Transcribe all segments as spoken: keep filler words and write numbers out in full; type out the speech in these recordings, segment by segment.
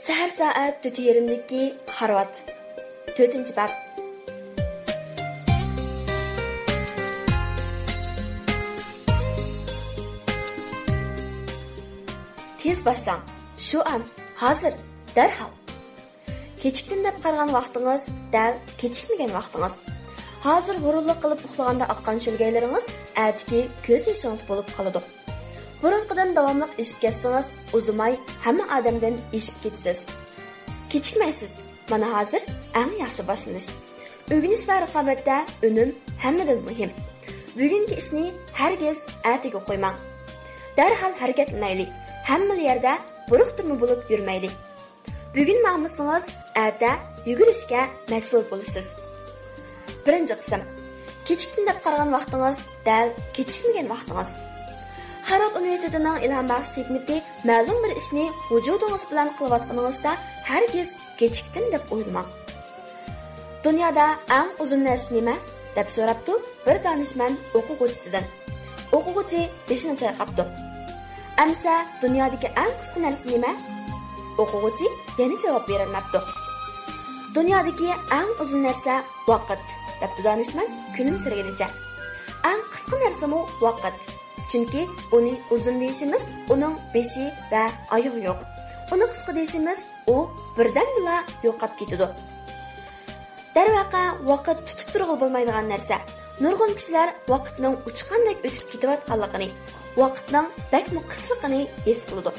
سەھەر سائەت تۆت يېرىمدىكى خارۋات. تۆتىنچى باب. تېز باشلاڭ. شۇئان، ھازىر، دەرھال. كېچىكتىم دەپ قارىغان ۋاقتىڭىز دەل كېچىكمىگەن ۋاقتىڭىز. ھازىر ھۇرۇنلۇق قىلىپ ئۇخلىغاندا ئاققان شۆلگەيلىرىڭىز ئەتىكى كۆز يېشىڭىز بولۇپ قالىدۇ. بۇرۇنقىدىن داۋاملىق ئېشىپ كەتسىڭىز، ئۇزىماي ھەممە ئادەمدىن ئېشىپ كېتىسىز. كېچىكمەيسىز. مانا ھازىر ئەڭ ياخشى باشلىنىش. ئۆگىنىش ۋە رىقابەتتە ئۈنۈم ھەممىدىن مۇھىم. بۈگۈنكى ئىشنى ھەرگىز ئەتىگە قويماڭ. دەرھال ھەرىكەتلىنەيلى. ھەممىلا يەردە بۇرۇقتىنما بولۇپ يۈرمەيلى. بۈگۈن ماڭمىسىڭىز، ئەتە يۈگۈرۈشكە مەجبۇر بولىسىز. بىرىنچى قىسىم. كېچىكتىم دەپ قارىغان ۋاقتىڭىز دەل كېچىكمىگەن ۋاقتىڭىز. خارۋارد ئۇنىۋېرسىتېتىنىڭ ئىلھام بەخش ھېكمىتى: مەلۇم بىر ئىشنى ۋۇجۇدىڭىز بىلەن قىلىۋاتقىنىڭىزدا ھەرگىز كېچىكتىم دەپ ئويلىماڭ. دۇنيادا ئەڭ ئۇزۇن نەرسە نېمە؟ دەپ سوراپتۇ بىر دانىشمەن ئوقۇغۇچىسىدىن. ئوقۇغۇچى بېشىنى چايقاپتۇ. ئەمسە دۇنيادىكى ئەڭ قىسقا نەرسە نېمە؟ ئوقۇغۇچى يەنە جاۋاب بېرەلمەپتۇ. دۇنيادىكى ئەڭ ئۇزۇن نەرسە ۋاقىت، دەپتۇ دانىشمەن كۈلۈمسىرىگىنىچە. ئەڭ قىسقا نەرسىمۇ ۋاقىت. چۈنكى ئۇنى ئۇزۇن دېيىشىمىز ئۇنىڭ بېشى ۋە ئايىغى يوق. ئۇنى قىسقا دېيىشىمىز ئۇ بىردەمدىلا يوقاپ كېتىدۇ. دەرۋەقە، ۋاقىت تۇتۇپ تۇرغىلى بولمايدىغان نەرسە. نۇرغۇن كىشىلەر ۋاقىتنىڭ ئۇچقاندەك ئۆتۈپ كېتىۋاتقانلىقىنى، ۋاقىتنىڭ بەكمۇ قىسلىقىنى ھېس قىلىدۇ.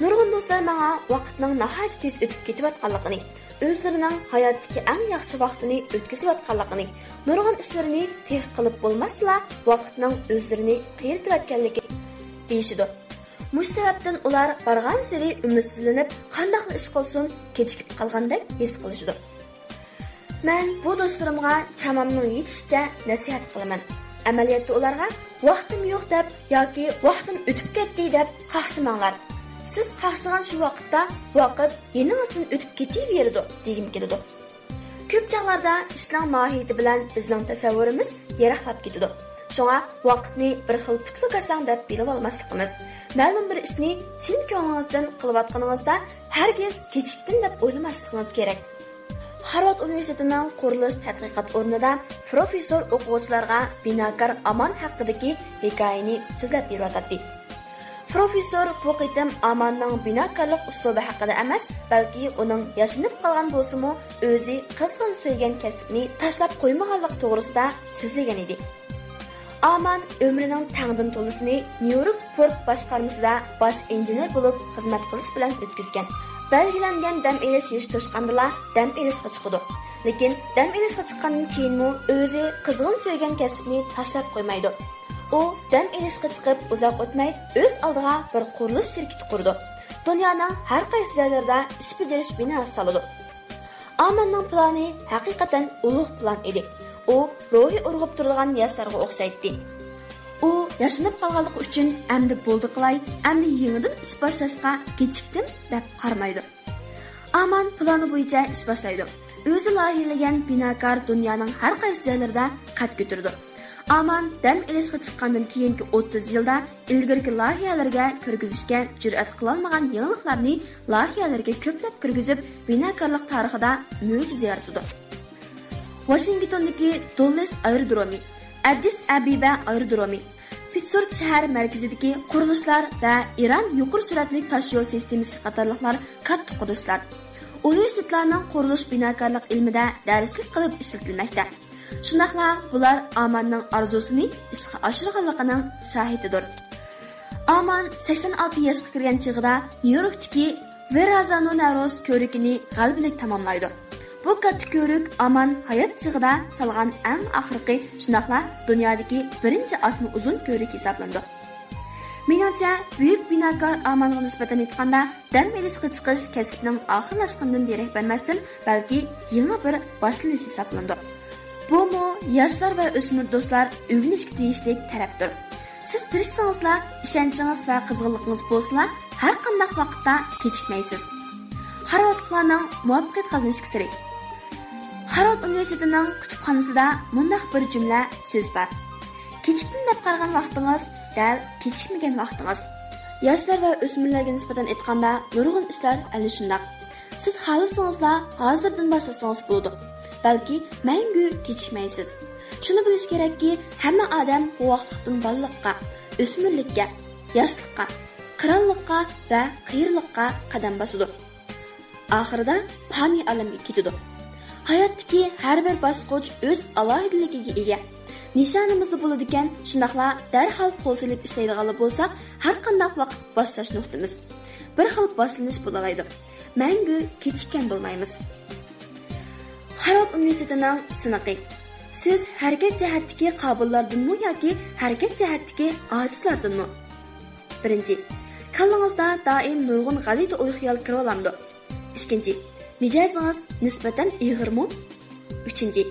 نۇرغۇن دوستلار ماڭا ۋاقىتنىڭ ناھايىتى تېز ئۆتۈپ كېتىۋاتقانلىقىنى، ئۆزلىرىنىڭ ھاياتتىكى ئەڭ ياخشى ۋاقتىنى ئۆتكۈزۈۋاتقانلىقىنى، نۇرغۇن ئىشلىرىنى تېخى قىلىپ بولماستىلا، ۋاقىتنىڭ ئۆزلىرىنى قېرىتىۋەتكەنلىكىنى دېيىشىدۇ. مۇشۇ سەۋەبتىن ئۇلار بارغانسېرى ئۈمىدسىزلىنىپ، قانداقلا ئىش قىلسۇن، كېچىكىپ قالغاندەك ھېس قىلىشىدۇ. مەن بۇ دوستلىرىمغا چامامنىڭ يېتىشىچە نەسىھەت قىلىمەن. ئەمەلىيەتتە ئۇلارغا «ۋاقتىم يوق» دەپ ياكى «ۋاقتىم ئۆتۈپ كەتتى» دەپ قاقشىماڭلار. سىز قاقشىغان شۇ ۋاقىتتا ۋاقىت يېنىڭىزدىن ئۆتۈپ كېتىۋېرىدۇ دېگۈم كېلىدۇ. كۆپ چاغلاردا ئىشنىڭ ماھىيىتى بىلەن بىزنىڭ تەسەۋۋۇرىمىز يىراقلاپ كېتىدۇ. شۇڭا ۋاقىتنى بىر خىل پۇتلىكاشاڭ دەپ بىلىۋالماسلىقىمىز، مەلۇم بىر ئىشنى چىن كۆڭلىڭىزدىن قىلىۋاتقىنىڭىزدا ھەرگىز كېچىكتىم دەپ ئويلىماسلىقىڭىز كېرەك. خارۋارد ئۇنىۋېرسىتېتىنىڭ قۇرۇلۇش تەتقىقات ئورنىدا پروفېسسور ئوقۇغۇچىلارغا بىناكار ئامان ھەققىدىكى ھېكايىنى سۆزلەپ بېرىۋاتاتتى. پروفېسسور بۇ قېتىم ئاماننىڭ بىناكارلىق ئۇسلۇبى ھەققىدە ئەمەس، بەلكى ئۇنىڭ ياشىنىپ قالغان بولسىمۇ، ئۆزى قىزغىن سۆيگەن كەسپىنى تاشلاپ قويمىغانلىقى توغرىسىدا سۆزلىگەن ئىدى. ئامان ئۆمرىنىڭ تەڭدىن تولىسىنى نيۇ يورك پورت باشقارمىسىدا باش ئىنژېنېر بولۇپ خىزمەت قىلىش بىلەن ئۆتكۈزگەن. بەلگىلەنگەن دەم ئېلىش يېشى توشقاندىلا دەم ئېلىشقا چىقىدۇ. لېكىن دەم ئېلىشقا چىققاندىن كېيىنمۇ ئۆزى قىزغىن سۆيگەن كەسپىنى تاشلاپ قويمايدۇ. ئۇ دەم ئېلىشقا چىقىپ ئۇزاق ئۆتمەي ئۆز ئالدىغا بىر قۇرۇلۇش شىركىتى قۇرىدۇ. دۇنيانىڭ ھەر قايسى جايلىرىدا ئىش بېجىرىش بىناسى سالىدۇ. ئاماننىڭ پىلانى ھەقىقەتەن ئۇلۇغ پىلان ئىدى. ئۇ روھى ئۇرغۇپ تۇرىدىغان ياشلارغا ئوخشايتتى. ئۇ ياشىنىپ قالغانلىقى ئۈچۈن «ئەمدى بولدى قىلاي، ئەمدى يېڭىدىن ئىش باشلاشقا كېچىكتىم» دەپ قارىمايدۇ. ئامان پىلانى بويىچە ئىش باشلايدۇ. ئۆزى لايىھەلىگەن بىناكار دۇنيانىڭ ھەر قايسى جايلىرىدا قەد كۆتۈرىدۇ. ئامان دەم ئېلىشقا چىققاندىن كېيىنكى ئوتتۇز يىلدا ئىلگىرىكى لايىھەلىرىگە كىرگۈزۈشكە جۈرئەت قىلالمىغان يېڭىلىقلارنى لايىھەلىرىگە كۆپلەپ كىرگۈزۈپ، بىناكارلىق تارىخىدا مۆجىزە يارىتىدۇ. ۋاشىنگتوندىكى دوللېس ئايرودرومى، ئەددىس ئەبىبە ئايرودرومى، پىتسبۇرگ شەھەر مەركىزىدىكى قۇرۇلۇشلار ۋە ئىران يۇقىرى سۈرئەتلىك تاشيول سىستېمىسى قاتارلىقلار كاتتا قۇرۇلۇشلار. ئۇنىۋېرسىتېتلارنىڭ قۇرۇلۇش بىناكارلىق ئىلمىدە دەرسلىك قىلىپ ئىشلىتىلمەكتە. شۇنداقلا بۇلار ئاماننىڭ ئارزۇسىنى ئىشقا ئاشۇرغانلىقىنىڭ شاھىتىدۇر. ئامان سەكسەن ئالتە ياشقا كىرگەن چېغىدا نيۇ يوركتىكى ۋېرازانو نەۋروز كۆۋرۈكىنى غەلىبىلىك تاماملايدۇ. بۇ كاتتا كۆۋرۈك ئامان ھايات چېغىدا سالغان ئەڭ ئاخىرقى، شۇنداقلا دۇنيادىكى بىرىنچى ئاسما ئۇزۇن كۆۋرۈك ھېسابلىنىدۇ. مېنىڭچە، بۈيۈك بىناكار ئامانغا نىسبەتەن ئېيتقاندا، دەم ئېلىشقا چىقىش كەسىپنىڭ ئاخىرلاشقىنىدىن دېرەك بەرمەستىن، بەلكى يېڭى بىر باشلىنىش ھېسابلىنىدۇ. بۇمۇ ياشلار ۋە ئۆسمۈر دوستلار ئۆگىنىشكە تېگىشلىك تەرەپتۇر. سىز تىرىشسىڭىزلا، ئىشەنچىڭىز ۋە قىزغىنلىقىڭىز بولسىلا، ھەر قانداق ۋاقىتتا كېچىكمەيسىز. خارۋاردلىقلارنىڭ مۇۋەپپەقىيەت قازىنىشتىكى سىرى. خارۋارد ئۇنىۋېرسىتېتىنىڭ كۇتۇپخانىسىدا مۇنداق بىر جۈملە سۆز بار: «كېچىكتىم دەپ قارىغان ۋاقتىڭىز دەل كېچىكمىگەن ۋاقتىڭىز.» ياشلار ۋە ئۆسمۈرلەرگە نىسبەتەن ئېيتقاندا، نۇرغۇن ئىشلار ئەنە شۇنداق. سىز خالىسىڭىزلا ھازىردىن باشلىسىڭىز بولىدۇ. بەلكى مەڭگۈ كېچىكمەيسىز. شۇنى بىلىش كېرەككى، ھەممە ئادەم بوۋاقلىقتىن بالىلىققا، ئۆسمۈرلۈككە، ياشلىققا، قىرانلىققا ۋە قېرىلىققا قەدەم باسىدۇ. ئاخىرىدا پانىي ئالەمگە كېتىدۇ. ھاياتتىكى ھەر بىر باسقۇچ ئۆز ئالاھىدىلىكىگە ئىگە. نىشانىمىزدا بولىدىكەن، شۇنداقلا دەرھال قول سېلىپ ئىشلەيدىغانلا بولساق، ھەر قانداق ۋاقىت باشلاش نۇقتىمىز. بىر خىل باشلىنىش بولالايدۇ. مەڭگۈ كېچىككەن بولمايمىز. خارۋارد ئۇنىۋېرسىتېتىنىڭ سىنىقى. سىز ھەرىكەت جەھەتتىكى قابىللاردىنمۇ ياكى ھەرىكەت جەھەتتىكى ئاجىزلاردىنمۇ؟ بىرىنچى، كاللىڭىزدا دائىم نۇرغۇن غەلىتە ئوي-خىيال كىرىۋالامدۇ؟ ئىككىنچى، مىجەزىڭىز نىسبەتەن ئېغىرمۇ؟ ئۈچىنچى،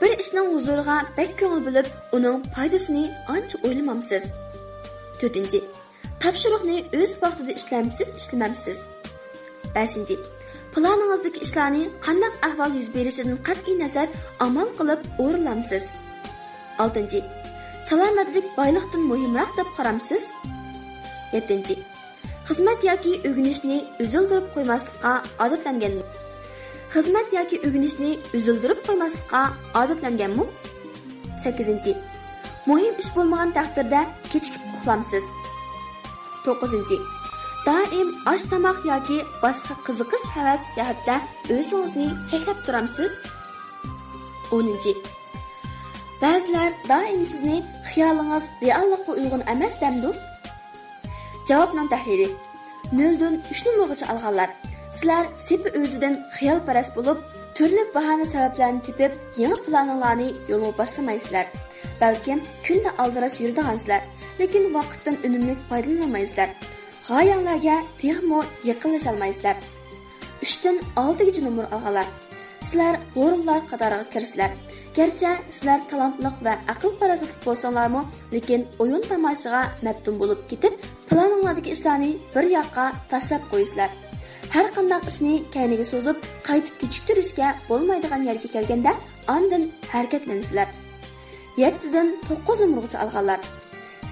بىر ئىشنىڭ ھۇزۇرىغا بەك كۆڭۈل بۆلۈپ، ئۇنىڭ پايدىسىنى ئانچە ئويلىمامسىز؟ تۆتىنچى، تاپشۇرۇقنى ئۆز ۋاقتىدا ئىشلەمسىز، ئىشلىمەمسىز؟ بەشىنچى، پىلانىڭىزدىكى ئىشلارنى قانداق ئەھۋال يۈز بېرىشىدىن قەتئىينەزەر ئامال قىلىپ ئورۇنلامسىز؟ ئالتىنچى، سالامەتلىك بايلىقتىن مۇھىمراق دەپ قارامسىز؟ يەتتىنچى، خىزمەت ياكى ئۆگىنىشنى ئۈزۈلدۈرۈپ قويماسلىققا ئادەتلەنگەنمۇ؟ خىزمەت ياكى ئۆگىنىشنى ئۈزۈلدۈرۈپ قويماسلىققا ئادەتلەنگەنمۇ؟ سەككىزىنچى، مۇھىم ئىش بولمىغان تەقدىردە كېچىكىپ ئۇخلامسىز؟ توققۇزىنچى، دائىم ئاش-تاماق ياكى باشقا قىزىقىش، ھەۋەس جەھەتتە ئۆزىڭىزنى چەكلەپ تۇرامسىز؟ ئونىنچى، بەزىلەر دائىم سىزنى خىيالىڭىز رېئاللىققا ئۇيغۇن ئەمەس دەمدۇ؟ جاۋابنىڭ تەھلىلى. نۆلدىن ئۈچ نومۇرغىچە ئالغانلار. سىلەر سېپى ئۆزىدىن خىيالپەرەس بولۇپ، تۈرلۈك باھانە سەۋەبلەرنى تېپىپ، يېڭى پىلانىڭلارنى يولغا باشلىمايسىلەر. بەلكىم كۈندە ئالدىراش يۈرىدىغانسىلەر، لېكىن ۋاقىتتىن ئۈنۈملۈك پايدىلىنالمايسىلەر. غايەڭلارگە تېخىمۇ يېقىنلىشالمايسىلەر. ئۈچتىن ئالتىگىچە نومۇر ئالغانلار. سىلەر ھۇرۇنلار قاتارىغا كىرىسىلەر. گەرچە سىلەر تالانتلىق ۋە ئەقىل-پاراسەتلىك بولساڭلارمۇ، لېكىن ئويۇن-تاماشىغا مەپتۇن بولۇپ كېتىپ، پىلانىڭلاردىكى ئىشلارنى بىر ياققا تاشلاپ قويىسىلەر. ھەر قانداق ئىشنى كەينىگە سوزۇپ، قايتىپ كېچىكتۈرۈشكە بولمايدىغان يەرگە كەلگەندە، ئاندىن ھەرىكەتلىنىسىلەر. يەتتىدىن توققۇز نومۇرغىچە ئالغانلار.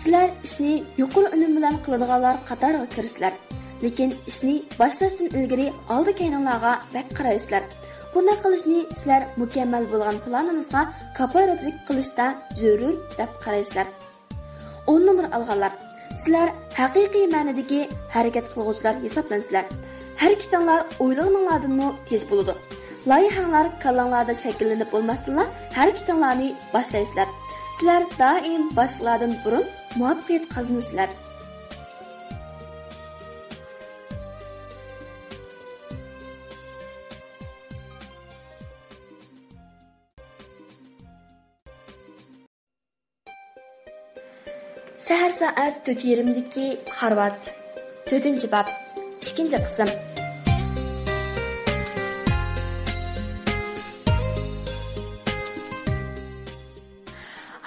سىلەر ئىشنى يۇقىرى ئۈنۈم بىلەن قىلىدىغانلار قاتارىغا كىرىسىلەر. لېكىن ئىشنى باشلاشتىن ئىلگىرى ئالدى-كەينىڭلارغا بەك قارايسىلەر. بۇنداق قىلىشنى سىلەر مۇكەممەل بولغان پىلانىمىزغا كاپالەتلىك قىلىشتا زۆرۈر دەپ قارايسىلەر. ئون نومۇر ئالغانلار، سىلەر ھەقىقىي مەنىدىكى ھەرىكەت قىلغۇچىلار ھېسابلىنىسىلەر. ھەرىكىتىڭلار ئويلىغىنىڭلاردىنمۇ تېز بولىدۇ. لايىھەڭلار كاللاڭلاردا شەكىللىنىپ بولماستىنلا، ھەرىكىتىڭلارنى باشلايسىلەر. سىلەر دائىم باشقىلاردىن بۇرۇن مۇۋەپپەقىيەت قازىنىسىلەر. سەھەر سائەت تۆت يېرىمدىكى خارۋارد. تۆتىنچى باب، ئىككىنچى قىسىم.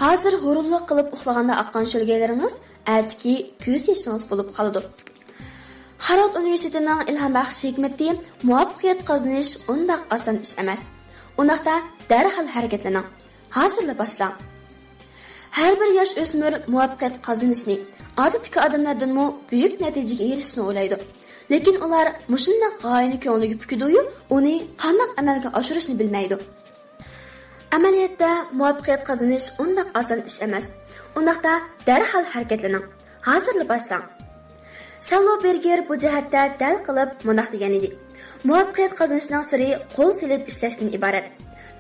ھازىر ھۇرۇنلۇق قىلىپ ئۇخلىغاندا ئاققان شۆلگەيلىرىڭىز ئەتىكى كۆز يېشىڭىز بولۇپ قالىدۇ. خارۋارد ئۇنىۋېرسىتېتىنىڭ ئىلھام بەخش ھېكمىتى، مۇۋەپپەقىيەت قازىنىش ئۇنداق ئاسان ئىش ئەمەس. ئۇنداقتا دەرھال ھەرىكەتلىنىڭ. ھازىرلا باشلاڭ. ھەر بىر ياش ئۆسمۈر مۇۋەپپەقىيەت قازىنىشنى، ئادەتتىكى ئادەملەردىنمۇ بۈيۈك نەتىجىگە ئېرىشىشنى ئويلايدۇ. لېكىن ئۇلار مۇشۇنداق غايىنى كۆڭلىگە پۈكىدۇيۇ، ئۇنى قانداق ئەمەلگە ئاشۇرۇشنى بىلمەيدۇ. ئەمەلىيەتتە مۇۋەپپەقىيەت قازىنىش ئۇنداق ئاسان ئىش ئەمەس. ئۇنداقتا دەرھال ھەرىكەتلىنىڭ. ھازىرلا باشلاڭ. سالۋو بېرگېر بۇ جەھەتتە دەل قىلىپ مۇنداق دېگەن ئىدى: مۇۋەپپەقىيەت قازىنىشنىڭ سىرى قول سېلىپ ئىشلەشتىن ئىبارەت.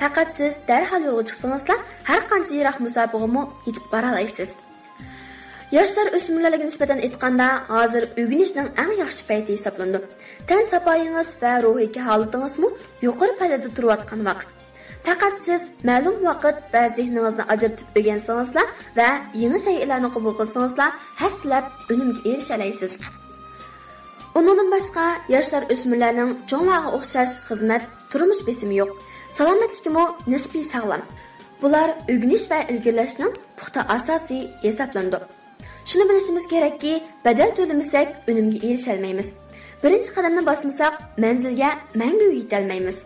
پەقەت سىز دەرھال يولغا چىقسىڭىزلا، ھەر قانچە يىراق مۇساپىغىمۇ يېتىپ بارالايسىز. ياشلار ئۆسمۈرلەرگە نىسبەتەن ئېيتقاندا، ھازىر ئۆگىنىشنىڭ ئەڭ ياخشى پەيتى ھېسابلىنىدۇ. تەن ساپايىڭىز ۋە روھىي ھالىتىڭىزمۇ يۇقىرى پەللىدە تۇرۇۋاتقان ۋاقىت. پەقەت سىز مەلۇم ۋاقىت ۋە زېھنىڭىزنى ئاجرىتىپ ئۆگەنسىڭىزلا ۋە يېڭى شەيئىلەرنى قوبۇل قىلسىڭىزلا، ھەسسىلەپ ئۈنۈمگە ئېرىشەلەيسىز. ئۇنىڭدىن باشقا، ياشلار ئۆسمۈرلەرنىڭ چوڭلارغا ئوخشاش خىزمەت، تۇرمۇش بېسىمى يوق. سالامەتلىكىمۇ نىسپىي ساغلام. بۇلار ئۆگىنىش ۋە ئىلگىرىلەشنىڭ پۇختا ئاساسى ھېسابلىنىدۇ. شۇنى بىلىشىمىز كېرەككى، بەدەل تۆلىمىسەك، ئۈنۈمگە ئېرىشەلمەيمىز. بىرىنچى قەدەمنى باسمىساق، مەنزىلگە مەڭگۈ يېتەلمەيمىز.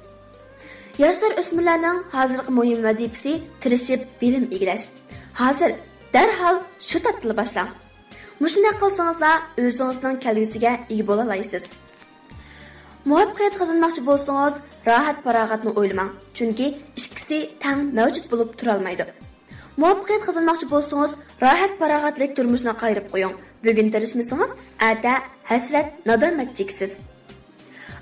ياشلار ئۆسمۈرلەرنىڭ ھازىرقى مۇھىم ۋەزىپىسى تىرىشىپ بىلىم ئىگىلەش. ھازىر، دەرھال شۇ تاپتىلا باشلاڭ. مۇشۇنداق قىلسىڭىزلا ئۆزىڭىزنىڭ كەلگۈسىگە ئىگە بولالايسىز. مۇۋەپپەقىيەت قازانماقچى بولسىڭىز، راھەت-پاراغەتنى ئويلىماڭ، چۈنكى ئىككىسى تەڭ مەۋجۇت بولۇپ تۇرالمايدۇ. مۇۋەپپەقىيەت قازانماقچى بولسىڭىز، راھەت-پاراغەتلىك تۇرمۇشنى قايرىپ قويۇڭ. بۈگۈن تىرىشمىسىڭىز، ئەتە ھەسرەت، نادامەت چېكىسىز.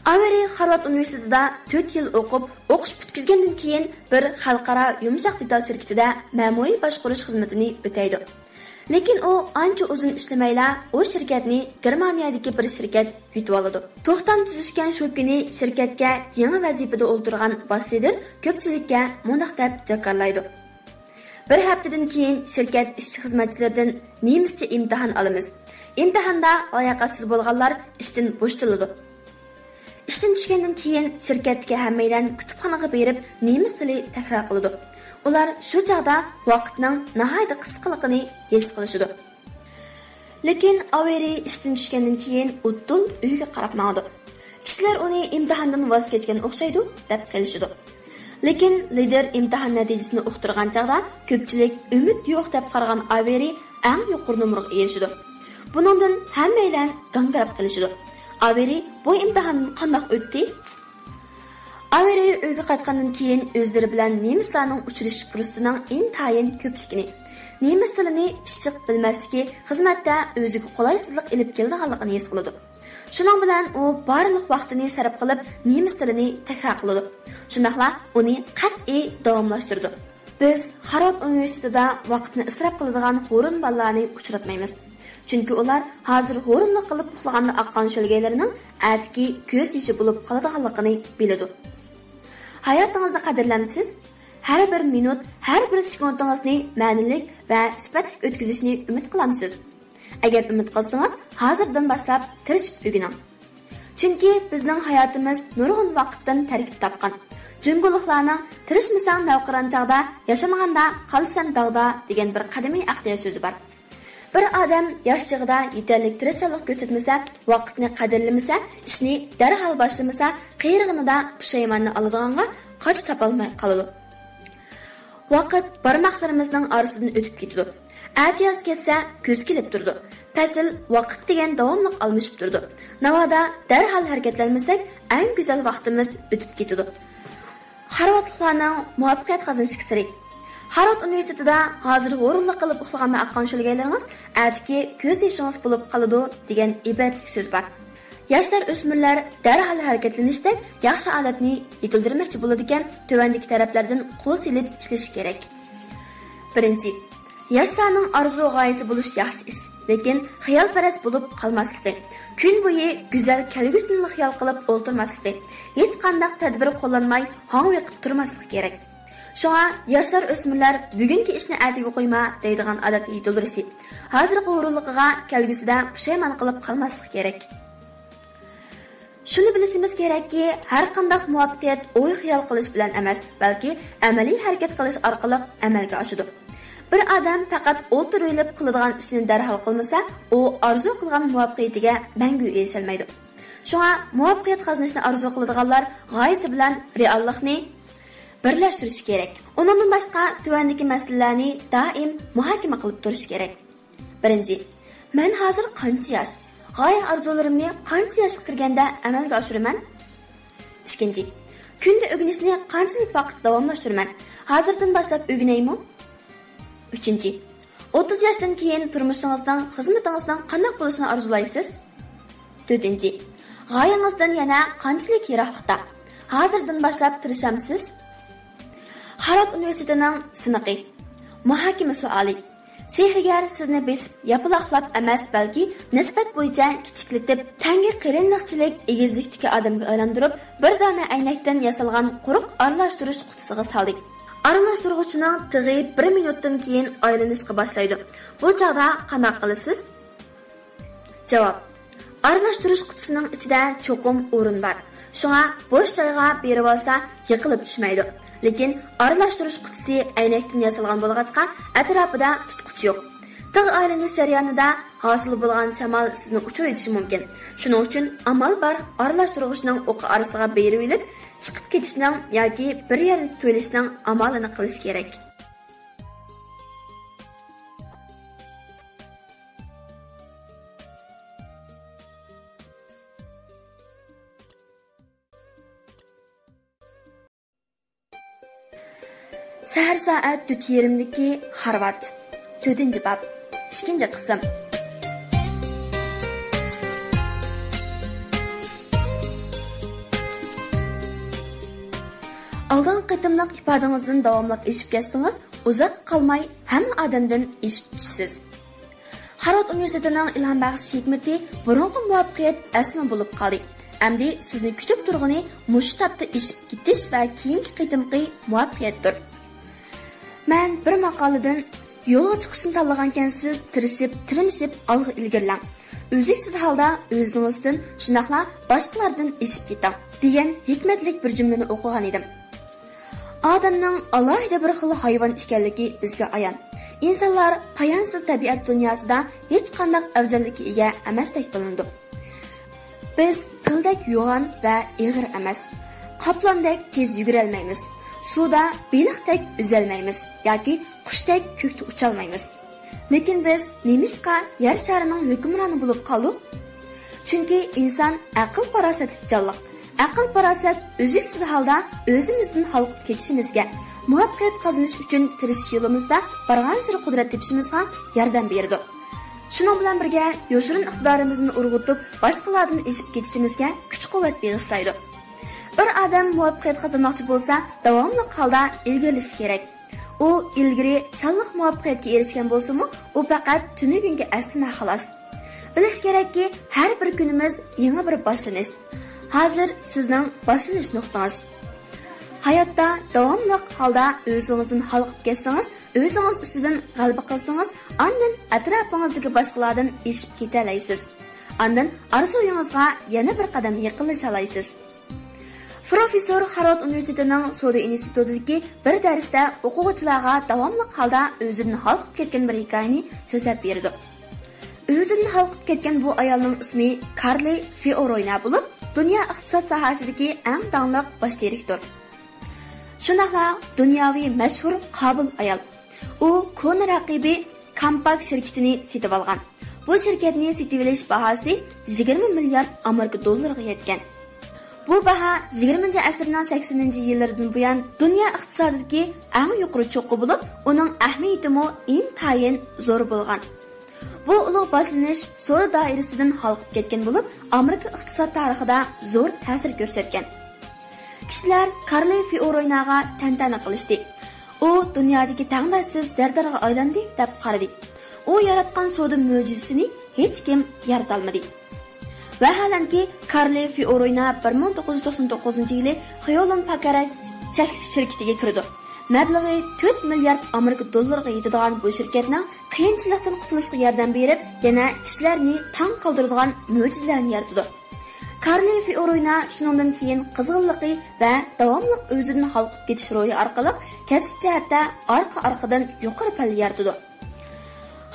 ئاۋېرى خارۋارد ئۇنىۋېرسىتېتىدا تۆت يىل ئوقۇپ، ئوقۇش پۈتكۈزگەندىن كېيىن بىر خەلقئارا يۇمشاق دېتال شىركىتىدە مەمۇرىي باشقۇرۇش خىزمىتىنى ئۆتەيدۇ. لېكىن ئۇ ئانچە ئۇزۇن ئىشلىمەيلا، ئۇ شىركەتنى گېرمانىيەدىكى بىر شىركەت يۇتۇۋالىدۇ. توختام تۈزۈشكەن شۇ كۈنى شىركەتكە يېڭى ۋەزىپىدە ئولتۇرغان باش لىدىر كۆپچىلىككە مۇنداق دەپ جاكارلايدۇ: «بىر ھەپتىدىن كېيىن شىركەت ئىشچى-خىزمەتچىلىرىدىن نېمىسچە ئىمتىھان ئالىمىز. ئىمتىھاندا لاياقەتسىز بولغانلار ئىشتىن بوشىتىلىدۇ.» ئىشتىن چۈشكەندىن كېيىن شىركەتتىكى ھەممەيلەن كۇتۇپخانىغا بېرىپ نېمىس تىلى تەكرار قىلىدۇ. ئۇلار شۇ چاغدا ۋاقىتنىڭ ناھايىتى قىسقىلىقىنى ھېس قىلىشىدۇ. لېكىن ئاۋېرى ئىشتىن چۈشكەندىن كېيىن ئۇدۇل ئۆيىگە قاراپ ماڭىدۇ. كىشىلەر ئۇنى ئىمتىھاندىن ۋاز كەچكەن ئوخشايدۇ، دەپ قېلىشىدۇ. لېكىن لىدىر ئىمتىھان نەتىجىسىنى ئۇقتۇرغان چاغدا كۆپچىلىك ئۈمىد يوق دەپ قارىغان ئاۋېرى ئەڭ يۇقىرى نومۇرغا ئېرىشىدۇ. بۇنىڭدىن ھەممەيلەن گاڭگىراپ قېلىشىدۇ. ئاۋېرى بۇ ئىمتىھاندىن قانداق ئۆتتى؟ ئاۋېرى ئۆيگە قايتقاندىن كېيىن ئۆزلىرى بىلەن نېمىسلارنىڭ ئۇچرىشىش پۇرسىتىنىڭ ئىنتايىن كۆپلۈكىنى، نېمىس تىلىنى پىششىق بىلمەسلىكى خىزمەتتە ئۆزىگە قولايسىزلىق ئېلىپ كېلىدىغانلىقىنى ھېس قىلىدۇ. شۇنىڭ بىلەن ئۇ بارلىق ۋاقتىنى سەرپ قىلىپ نېمىس تىلىنى تەكرار قىلىدۇ. شۇنداقلا ئۇنى قەتئىي داۋاملاشتۇرىدۇ. بىز خارۋارد ئۇنىۋېرسىتېتىدا ۋاقىتنى ئىسراپ قىلىدىغان ھۇرۇن بالىلارنى ئۇچراتمايمىز. چۈنكى ئۇلار ھازىر ھۇرۇنلۇق قىلىپ ئۇخلىغاندا ئاققان شۆلگەيلىرىنىڭ ئەتىكى كۆز يېشى بولۇپ قالىدىغانلىقىنى بىلىدۇ. ھاياتىڭىزنى قەدىرلەمسىز؟ ھەر بىر مىنۇت، ھەر بىر سېكۇنتىڭىزنى مەنىلىك ۋە سۈپەتلىك ئۆتكۈزۈشنى ئۈمىد قىلامسىز؟ ئەگەر ئۈمىد قىلسىڭىز، ھازىردىن باشلاپ تىرىشىپ ئۆگىنىڭ. چۈنكى بىزنىڭ ھاياتىمىز نۇرغۇن ۋاقىتتىن تەركىب تاپقان. جۇڭگولۇقلارنىڭ «تىرىشمىساڭ نەۋقىران چاغدا، ياشانغاندا قالىسەن داغدا» دېگەن بىر قەدىمىي ئەقلىيەت سۆزى بار. بىر ئادەم ياش چېغىدا يېتەرلىك تىرىشچانلىق كۆرسەتمىسە، ۋاقىتنى قەدىرلىمىسە، ئىشنى دەرھال باشلىمىسا، قېرىغىنىدا پۇشايماننى ئالىدىغانغا قاچا تاپالماي قالىدۇ. ۋاقىت بارماقلىرىمىزنىڭ ئارىسىدىن ئۆتۈپ كېتىدۇ. ئەتىياز كەتسە، كۈز كېلىپ تۇرىدۇ. پەسىل، ۋاقىت دېگەن داۋاملىق ئالمىشىپ تۇرىدۇ. ناۋادا دەرھال ھەرىكەتلەنمىسەك، ئەڭ گۈزەل ۋاقتىمىز ئۆتۈپ كېتىدۇ. خارۋاردلىقلارنىڭ مۇۋەپپەقىيەت قازىنىشتىكى سىرى. خارۋارد ئۇنىۋېرسىتېتىدا «ھازىر ھۇرۇنلۇق قىلىپ ئۇخلىغاندا ئاققان شۆلگەيلىرىڭىز ئەتىكى كۆز يېشىڭىز بولۇپ قالىدۇ» دېگەن ئىبرەتلىك سۆز بار. ياشلار، ئۆسمۈرلەر دەرھال ھەرىكەتلىنىشتەك ياخشى ئادەتنى يېتىلدۈرمەكچى بولىدىكەن، تۆۋەندىكى تەرەپلەردىن قول سېلىپ ئىشلىشى كېرەك. بىرىنچى، ياشلارنىڭ ئارزۇ غايىسى بولۇش ياخشى ئىش، لېكىن خىيالپەرەس بولۇپ قالماسلىقى، كۈن بويى گۈزەل كەلگۈسىنىلا خىيال قىلىپ ئولتۇرماسلىقى، ھېچقانداق تەدبىر قوللانماي ھاڭۋېقىپ تۇرماسلىقى كېرەك. شۇڭا ياشلار، ئۆسمۈرلەر «بۈگۈنكى ئىشنى ئەتىگە قويما» دەيدىغان ئادەتنى يېتىلدۈرۈشى، ھازىرقى ھۇرۇنلۇقىغا كەلگۈسىدە پۇشايمان قىلىپ قالماسلىقى كېرەك. شۇنى بىلىشىمىز كېرەككى، ھەرقانداق مۇۋەپپەقىيەت ئوي-خىيال قىلىش بىلەن ئەمەس، بەلكى ئەمەلىي ھەرىكەت قىلىش ئارقىلىق ئەمەلگە ئاشىدۇ. بىر ئادەم پەقەت ئولتۇرۇۋېلىپ قىلىدىغان ئىشنى دەرھال قىلمىسا، ئۇ ئارزۇ قىلغان مۇۋەپپەقىيىتىگە مەڭگۈ ئېرىشەلمەيدۇ. شۇڭا مۇۋەپپەقىيەت قازىنىشنى ئارزۇ قىلىدىغانلار غايىسى بىلەن رېئاللىقنى بىرلەشتۈرۈشى كېرەك. ئۇنىڭدىن باشقا، تۆۋەندىكى مەسىلىلەرنى دائىم مۇھاكىمە قىلىپ تۇرۇش كېرەك. بىرىنچى، مەن ھازىر قانچە ياش؟ غايە ئارزۇلىرىمنى قانچە ياشقا كىرگەندە ئەمەلگە ئاشۇرىمەن؟ ئىككىنچى، كۈندە ئۆگىنىشنى قانچىلىك ۋاقىت داۋاملاشتۇرىمەن؟ ھازىردىن باشلاپ ئۆگىنەيمۇ؟ ئۈچىنچى، ئوتتۇز ياشتىن كېيىن تۇرمۇشىڭىزنىڭ، خىزمىتىڭىزنىڭ قانداق بولۇشىنى ئارزۇلايسىز؟ تۆتىنچى، غايىڭىزدىن يەنە قانچىلىك يىراقلىقتا؟ ھازىردىن باشلاپ تىرىشامسىز؟ خارۋارد ئۇنىۋېرسىتېتىنىڭ سىنىقى. مۇھاكىمە سوئالى. سېھىرگەر سىزنى بېسىپ ياپىلاقلاپ ئەمەس، بەلكى نىسبەت بويىچە كىچىكلىتىپ، تەڭگە قېلىنلىقچىلىك ئېگىزلىكتىكى ئادەمگە ئايلاندۇرۇپ، بىر دانە ئەينەكتىن ياسالغان قۇرۇق ئارىلاشتۇرۇش قۇتىسىغا سالدى. ئارىلاشتۇرغۇچىنىڭ تىغى بىر مىنۇتتىن كېيىن ئايلىنىشقا باشلايدۇ. بۇ چاغدا قانداق قىلىسىز؟ جاۋاب. ئارىلاشتۇرۇش قۇتىسىنىڭ ئىچىدە چوقۇم ئورۇن بار. شۇڭا بوش جايغا بېرىۋالسا يىقىلىپ چۈشمەيدۇ. لېكىن ئارىلاشتۇرۇش قۇتىسى ئەينەكتىن ياسالغان بولغاچقا، ئەتراپىدا تۇتقۇچ يوق. تىغ ئايلىنىش جەريانىدا ھاسىل بولغان شامال سىزنى ئۇچۇرۇۋېتىشى مۇمكىن. شۇنىڭ ئۈچۈن ئامال بار، ئارىلاشتۇرغۇچنىڭ ئوقى ئارىسىغا بېرىۋېلىپ، چىقىپ كېتىشنىڭ ياكى بىر يەرنى تۇتۇۋېلىشنىڭ ئامالىنى قىلىش كېرەك. سەھەر سائەت تۆت يېرىمدىكى خارۋات. تۆتىنچى باب. ئىككىنچى قىسىم. ئالدىنقى قېتىملىق ئىپادىڭىزدىن داۋاملىق ئېشىپ كەتسىڭىز، ئۇزاققا قالماي ھەممە ئادەمدىن ئېشىپ چۈشىسىز. خارۋارد ئۇنىۋېرسىتېتىنىڭ ئىلھام بەخش ھېكمىتى بۇرۇنقى مۇۋەپپەقىيەت ئەسلىمە بولۇپ قالدى. ئەمدى سىزنى كۈتۈپ تۇرغىنى مۇشۇ تاپتا ئېشىپ كېتىش ۋە كېيىنكى قېتىمقى مۇۋەپپەقىيەتتۇر. مەن بىر ماقالىدىن، يولغا چىقىشنى تاللىغانكەنسىز، تىرىشىپ، تىرمىشىپ ئالغا ئىلگىرىلەڭ. ئۈزلۈكسىز ھالدا ئۆزىڭىزدىن، شۇنداقلا باشقىلاردىن ئېشىپ كېتىڭ، دېگەن ھېكمەتلىك بىر جۈملىنى ئوقۇغان ئىدىم. ئادەمنىڭ ئالاھىدە بىر خىل ھايۋان ئىكەنلىكى بىزگە ئايان. ئىنسانلار پايانسىز تەبىئەت دۇنياسىدا ھېچقانداق ئەۋزەللىككە ئىگە ئەمەستەك بىلىنىدۇ. بىز پىلدەك يوغان ۋە ئېغىر ئەمەس، قاپلاندەك تېز يۈگۈرەلمەيمىز، سۇدا بېلىقتەك ئۈزەلمەيمىز ياكى قۇشتەك كۆكتە ئۇچالمايمىز. لېكىن بىز نېمىشقا يەر شارىنىڭ ھۆكۈمرانى بولۇپ قالدۇق؟ چۈنكى ئىنسان ئەقىل-پاراسەتلىك جانلىق. ئەقىل-پاراسەت ئۈزلۈكسىز ھالدا ئۆزىمىزدىن ھالقىپ كېتىشىمىزگە، مۇۋەپپەقىيەت قازىنىش ئۈچۈن تىرىشىش يولىمىزدا بارغانسېرى قۇدرەت تېپىشىمىزغا ياردەم بېرىدۇ. شۇنىڭ بىلەن بىرگە، يوشۇرۇن ئىقتىدارىمىزنى ئۇرغۇتۇپ، باشقىلاردىن ئېشىپ كېتىشىمىزگە كۈچ-قۇۋۋەت بېغىشلايدۇ. بىر ئادەم مۇۋەپپەقىيەت قازانماقچى بولسا، داۋاملىق ھالدا ئىلگىرىلىشى كېرەك. ئۇ ئىلگىرى شانلىق مۇۋەپپەقىيەتكە ئېرىشكەن بولسىمۇ، ئۇ پەقەت تۈنۈگۈنكى ئەسلىمە، خالاس. بىلىش كېرەككى، ھەر بىر كۈنىمىز يېڭى بىر باشلىنىش. ھازىر سىزنىڭ باشلىنىش نۇقتىڭىز. ھاياتتا داۋاملىق ھالدا ئۆزىڭىزدىن ھالقىپ كەتسىڭىز، ئۆزىڭىز ئۈستىدىن غەلىبە قىلسىڭىز، ئاندىن ئەتراپىڭىزدىكى باشقىلاردىن ئېشىپ كېتەلەيسىز. ئاندىن ئارزۇيىڭىزغا يەنە بىر قەدەم يېقىنلىشالايسىز. پروفېسسور خارۋارد ئۇنىۋېرسىتېتىنىڭ سودا ئىنستىتۇتىدىكى بىر دەرستە ئوقۇغۇچىلارغا داۋاملىق ھالدا ئۆزىدىن ھالقىپ كەتكەن بىر ھېكايىنى سۆزلەپ بېرىدۇ. ئۆزىدىن ھالقىپ كەتكەن بۇ ئايالنىڭ ئىسمى كارلى فىئوروينا بولۇپ، دۇنيا ئىقتىساد ساھەسىدىكى ئەڭ داڭلىق باش دىرېكتور. شۇنداقلا دۇنياۋى مەشھۇر قابىل ئايال. ئۇ كونا رەقىبى كامپاك شىركىتىنى سېتىۋالغان. بۇ شىركەتنى سېتىۋېلىش باھاسى يىگىرمە مىليارد ئامېرىكا دوللىرىغا يەتكەن. بۇ باھا يىگىرمىنچى ئەسىرنىڭ سەكسىنىنچى يىللىرىدىن بۇيان دۇنيا ئىقتىسادىدىكى ئەڭ يۇقىرى چوققا بولۇپ، ئۇنىڭ ئەھمىيىتىمۇ ئىنتايىن زور بولغان. بۇ ئۇلۇغ باشلىنىش سودا دائىرىسىدىن ھالقىپ كەتكەن بولۇپ، ئامېرىكا ئىقتىساد تارىخىدا زور تەسىر كۆرسەتكەن. كىشىلەر كارلى فىئورويناغا تەنتەنە قىلىشتى. ئۇ دۇنيادىكى تەڭداشسىز زەردارغا ئايلاندى، دەپ قارىدى. ئۇ ياراتقان سودا مۆجىزىسىنى ھېچكىم يارىتالمىدى. ۋەھالەنكى، كارلى فىئوروينا بىر مىڭ توققۇز يۈز توقسان توققۇزىنچى يىلى خيولون پاكارە چەكلىك شىركىتىگە كىرىدۇ. مەبلىغى تۆت مىليارد ئامېرىكا دوللىرىغا يېتىدىغان بۇ شىركەتنىڭ قىيىنچىلىقتىن قۇتۇلۇشقا ياردەم بېرىپ، يەنە كىشىلەرنى تاڭ قالدۇرىدىغان مۆجىزىلەرنى يارىتىدۇ. كارلى فىئوروينا شۇنىڭدىن كېيىن قىزغىنلىقى ۋە داۋاملىق ئۆزىدىن ھالقىپ كېتىش روھى ئارقىلىق كەسىپ جەھەتتە ئارقا-ئارقىدىن يۇقىرى پەللە يارىتىدۇ.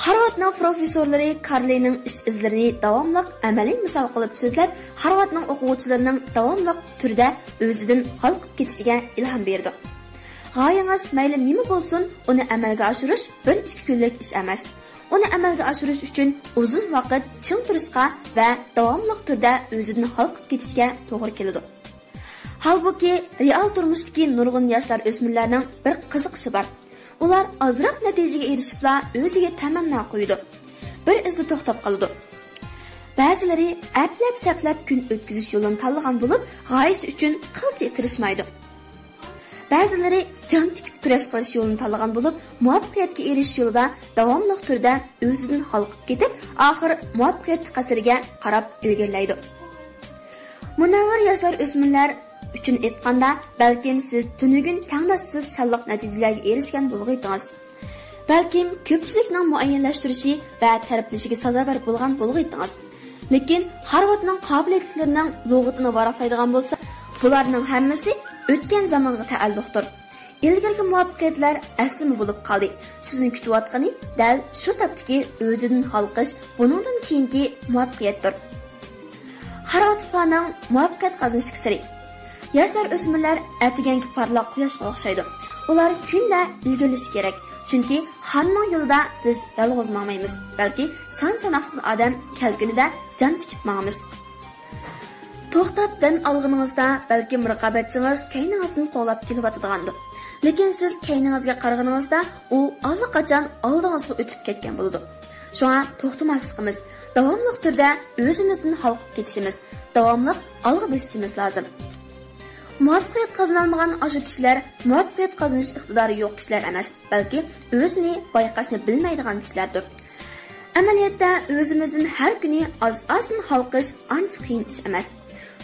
خارۋاردنىڭ پروفېسسورلىرى كارلىنىڭ ئىش ئىزلىرىنى داۋاملىق ئەمەلىي مىسال قىلىپ سۆزلەپ، خارۋاردنىڭ ئوقۇغۇچىلىرىنىڭ داۋاملىق تۈردە ئۆزىدىن ھالقىپ كېتىشىگە ئىلھام بېرىدۇ. غايىڭىز مەيلى نېمە بولسۇن، ئۇنى ئەمەلگە ئاشۇرۇش بىر-ئىككى كۈنلۈك ئىش ئەمەس. ئۇنى ئەمەلگە ئاشۇرۇش ئۈچۈن ئۇزۇن ۋاقىت چىڭ تۇرۇشقا ۋە داۋاملىق تۈردە ئۆزىدىن ھالقىپ كېتىشكە توغرا كېلىدۇ. ھالبۇكى، رېئال تۇرمۇشتىكى نۇرغۇن ياشلار، ئۆسمۈرلەرنىڭ بىر قىزىقىشى بار. ئۇلار ئازراق نەتىجىگە ئېرىشىپلا ئۆزىگە تەمەننا قويىدۇ. بىر ئىزدا توختاپ قالىدۇ. بەزىلىرى ئەپلەپ-سەپلەپ كۈن ئۆتكۈزۈش يولىنى تاللىغان بولۇپ، غايىسى ئۈچۈن قىلچە تىرىشمايدۇ. بەزىلىرى جان تىكىپ كۈرەش قىلىش يولىنى تاللىغان بولۇپ، مۇۋەپپەقىيەتكە ئېرىشىش يولىدا داۋاملىق تۈردە ئۆزىدىن ھالقىپ كېتىپ، ئاخىر مۇۋەپپەقىيەت قەسرىگە قاراپ ئىلگىرىلەيدۇ. مۇنەۋۋەر ياشلار، ئۆسمۈرلەر ئۈچۈن ئېيتقاندا، بەلكىم سىز تۈنۈگۈن تەڭداشسىز شانلىق نەتىجىلەرگە ئېرىشكەن بولغىيتىڭىز. بەلكىم كۆپچىلىكنىڭ مۇئەييەنلەشتۈرۈشى ۋە تەرىپلىشىگە سازاۋەر بولغان بولغىيتىڭىز. لېكىن خارۋاردنىڭ قابىلىيەتلىكلىرىنىڭ لۇغىتىنى ۋاراقلايدىغان بولسا، بۇلارنىڭ ھەممىسى ئۆتكەن زامانغا تەئەللۇقتۇر. ئىلگىرىكى مۇۋەپپەقىيەتلەر ئەسلىمە بولۇپ قالدى. سىزنى كۈتۈۋاتقىنى دەل شۇ تاپتىكى ئۆزىدىن ھالقىش، بۇنىڭدىن كېيىنكى مۇۋەپپەقىيەتتۇر. خارۋاردلىقلارنىڭ مۇۋەپپەقىيەت قازىنىشتىكى سىرى. ياشار ئۆسمۈرلەر ئەتىگەنكى پارلاق قۇياشقا ئوخشايدۇ. ئۇلار كۈندە ئىلگىرىلىشى كېرەك. چۈنكى خاننىڭ يولىدا بىز يالغۇز ماڭمايمىز، بەلكى سان-ساناقسىز ئادەم كەلكۈنىدە جان تىكىپ ماڭىمىز. توختاپ دەم ئالغىنىڭىزدا، بەلكىم رىقابەتچىڭىز كەينىڭىزدىن قوغلاپ كېلىۋاتىدىغاندۇ. لېكىن سىز كەينىڭىزگە قارىغىنىڭىزدا ئۇ ئاللىقاچان ئالدىڭىزغا ئۆتۈپ كەتكەن بولىدۇ. شۇڭا توختىماسلىقىمىز، داۋاملىق تۈردە ئۆزىمىزدىن ھالقىپ كېتىشىمىز، داۋاملىق ئالغا بېسىشىمىز لازىم. مۇۋەپپەقىيەت قازىنالمىغان ئاشۇ كىشىلەر مۇۋەپپەقىيەت قازىنىش ئىقتىدارى يوق كىشىلەر ئەمەس، بەلكى ئۆزىنى بايقاشنى بىلمەيدىغان كىشىلەردۇر. ئەمەلىيەتتە ئۆزىمىزدىن ھەر كۈنى ئاز-ئازدىن ھالقىش ئانچە قىيىن ئىش ئەمەس.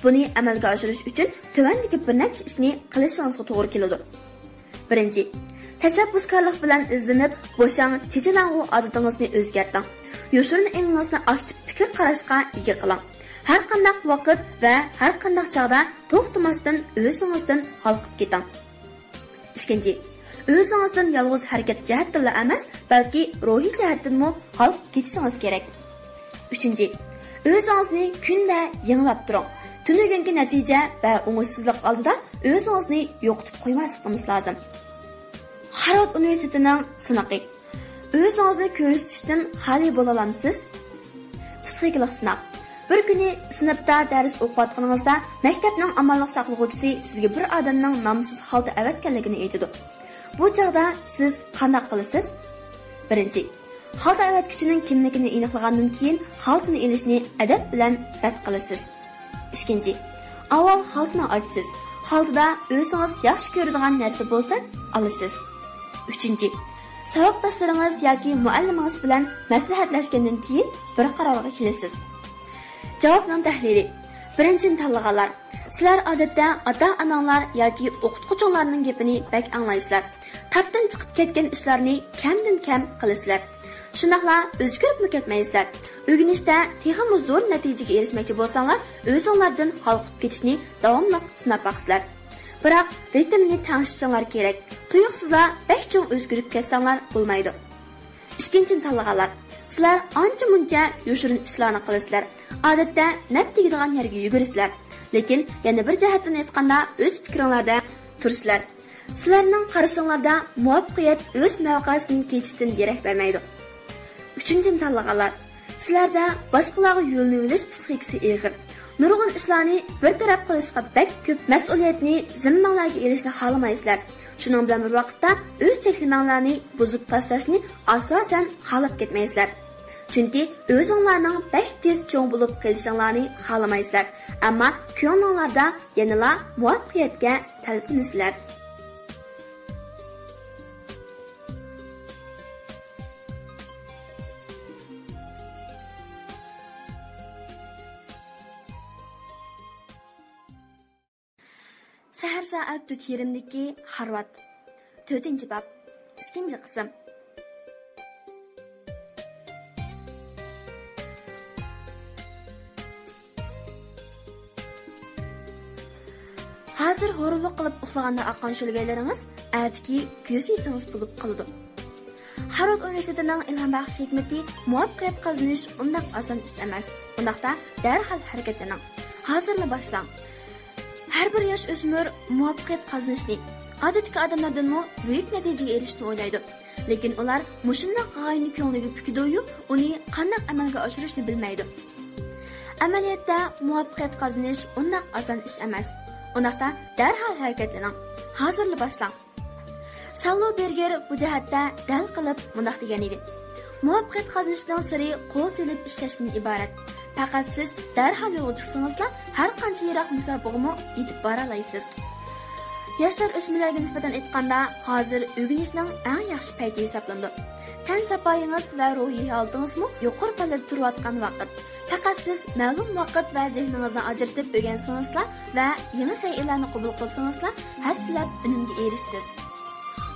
بۇنى ئەمەلگە ئاشۇرۇش ئۈچۈن تۆۋەندىكى بىر نەچچە ئىشنى قىلىشىڭىزغا توغرا كېلىدۇ. بىرىنچى، تەشەببۇسكارلىق بىلەن ئىزدىنىپ، بوشاڭ، چېچىلاڭغۇ ئادىتىڭىزنى ئۆزگەرتىڭ. يوشۇرۇن ئېڭىڭىزنى ئاكتىپ پىكىر قاراشقا ئىگە قىلىڭ. ھەر قانداق ۋاقىت ۋە ھەر قانداق چاغدا توختىماستىن ئۆزىڭىزدىن ھالقىپ كېتىڭ. ئىككىنچى، ئۆزىڭىزدىن يالغۇز ھەرىكەت جەھەتتىنلا ئەمەس، بەلكى روھىي جەھەتتىنمۇ ھالقىپ كېتىشىڭىز كېرەك. ئۈچىنچى، ئۆزىڭىزنى كۈندە يېڭىلاپ تۇرۇڭ. تۈنۈگۈنكى نەتىجە ۋە ئوڭۇشسىزلىق ئالدىدا ئۆزىڭىزنى يوقىتىپ قويماسلىقىمىز لازىم. خارۋارد ئۇنىۋېرسىتېتىنىڭ سىنىقى. ئۆزىڭىزنى كۆرسىتىشتىن خالىي بولالامسىز؟ پسىخىكىلىق سىناق. بىر كۈنى سىنىپتا دەرس ئوقۇۋاتقىنىڭىزدا مەكتەپنىڭ ئامانلىق ساقلىغۇچىسى سىزگە بىر ئادەمنىڭ نامسىز خالتا ئەۋەتكەنلىكىنى ئېيتىدۇ. بۇ چاغدا سىز قانداق قىلىسىز؟ بىرىنچى، خالتا ئەۋەتكۈچىنىڭ كىملىكىنى ئېنىقلىغاندىن كېيىن خالتىنى ئېلىشنى ئەدەپ بىلەن رەت قىلىسىز. ئىككىنچى، ئاۋۋال خالتىنى ئاچىسىز. خالتىدا ئۆزىڭىز ياخشى كۆرىدىغان نەرسە بولسا ئالىسىز. ئۈچىنچى، ساۋاقداشلىرىڭىز ياكى مۇئەللىمىڭىز بىلەن مەسلىھەتلەشكەندىن كېيىن بىر قارارغا كېلىسىز. جاۋابنىڭ تەھلىلى. بىرىنچىنى تاللىغانلار. سىلەر ئادەتتە ئاتا-ئاناڭلار ياكى ئوقۇتقۇچىڭلارنىڭ گېپىنى بەك ئاڭلايسىلەر. تاپتىن چىقىپ كەتكەن ئىشلارنى كەمدىن كەم قىلىسىلەر. شۇنداقلا ئۆزگىرىپمۇ كەتمەيسىلەر. ئۆگىنىشتە تېخىمۇ زور نەتىجىگە ئېرىشمەكچى بولساڭلار، ئۆزۈڭلاردىن ھالقىپ كېتىشنى داۋاملىق سىناپ باقىسىلەر. بىراق، رىتىمنى تەڭشىشىڭلار كېرەك. تۇيۇقسىزلا بەك چوڭ ئۆزگىرىپ كەتسەڭلار بولمايدۇ. ئىككىنچىنى تاللىغانلار. سىلەر ئانچە-مۇنچە يوشۇرۇن ئىشلارنى قىلىسىلەر. ئادەتتە نەپ تېگىدىغان يەرگە يۈگۈرىسىلەر. لېكىن يەنە بىر جەھەتتىن ئېيتقاندا، ئۆز پىكرىڭلاردا تۇرىسىلەر. سىلەرنىڭ قارىشىڭلاردا مۇۋەپپەقىيەت ئۆز مەۋقەسىدىن كېچىشتىن دېرەك بەرمەيدۇ. ئۈچىنچىنى تاللىغانلار. سىلەردە باشقىلارغا يۆلىنىۋېلىش پسىخىكىسى ئېغىر. نۇرغۇن ئىشلارنى بىر تەرەپ قىلىشقا بەك كۆپ مەسئۇلىيەتنى زىممىڭلارغا ئېلىشنى خالىمايسىلەر. شۇنىڭ بىلەن بىر ۋاقىتتا ئۆز چەكلىمەڭلارنى بۇزۇپ تاشلاشنى ئاساسەن خالاپ كەتمەيسىلەر. چۈنكى ئۆزۈڭلارنىڭ بەك تېز چوڭ بولۇپ قېلىشىڭلارنى خالىمايسىلەر، ئەمما كۆڭلۈڭلاردا يەنىلا مۇۋەپپەقىيەتكە تەلپۈنىسىلەر. سەھەر سائەت تۆت يېرىمدىكى خارۋارد. تۆتىنچى باب. ئىككىنچى قىسىم. ھازىر ھۇرۇنلۇق قىلىپ ئۇخلىغاندا ئاققان شۆلگەيلىرىڭىز ئەتىكى كۆز يېشىڭىز بولۇپ قالىدۇ. خارۋارد ئۇنىۋېرسىتېتىنىڭ ئىلھام بەخش ھېكمىتى، مۇۋەپپەقىيەت قازىنىش ئۇنداق ئاسان ئىش ئەمەس. ئۇنداقتا دەرھال ھەرىكەتلىنىڭ. ھازىرلا باشلاڭ. ھەر بىر ياش ئۆسمۈر مۇۋەپپەقىيەت قازىنىشنى، ئادەتتىكى ئادەملەردىنمۇ بۈيۈك نەتىجىگە ئېرىشىشنى ئويلايدۇ. لېكىن ئۇلار مۇشۇنداق غايىنى كۆڭلىگە پۈكىدۇيۇ، ئۇنى قانداق ئەمەلگە ئاشۇرۇشنى بىلمەيدۇ. ئەمەلىيەتتە مۇۋەپپەقىيەت قازىنىش ئۇنداق ئاسان ئىش ئەمەس. ئۇنداقتا دەرھال ھەرىكەتلىنىڭ. ھازىرلا باشلاڭ. ساللو بېرگېر بۇ جەھەتتە دەل قىلىپ مۇنداق دېگەن ئىدى: مۇۋەپپەقىيەت قازىنىشنىڭ سىرى قول سېلىپ ئىشلەشتىن ئىبارەت. پەقەت سىز دەرھال يولغا چىقسىڭىزلا، ھەر قانچە يىراق مۇسابىقىگىمۇ يېتىپ بارالايسىز. ياشلار ئۆسمۈرلەرگە نىسبەتەن ئېيتقاندا، ھازىر ئۆگىنىشنىڭ ئەڭ ياخشى پەيتى ھېسابلىنىدۇ. تەن ساپايىڭىز ۋە روھىي ھالىتىڭىزمۇ يۇقىرى پەللىدە تۇرۇۋاتقان ۋاقىت. پەقەت سىز مەلۇم ۋاقىت ۋە زېھنىڭىزنى ئاجرىتىپ ئۆگەنسىڭىزلا ۋە يېڭى شەيئىلەرنى قوبۇل قىلسىڭىزلا، ھەسسىلەپ ئۈنۈمگە ئېرىشىسىز.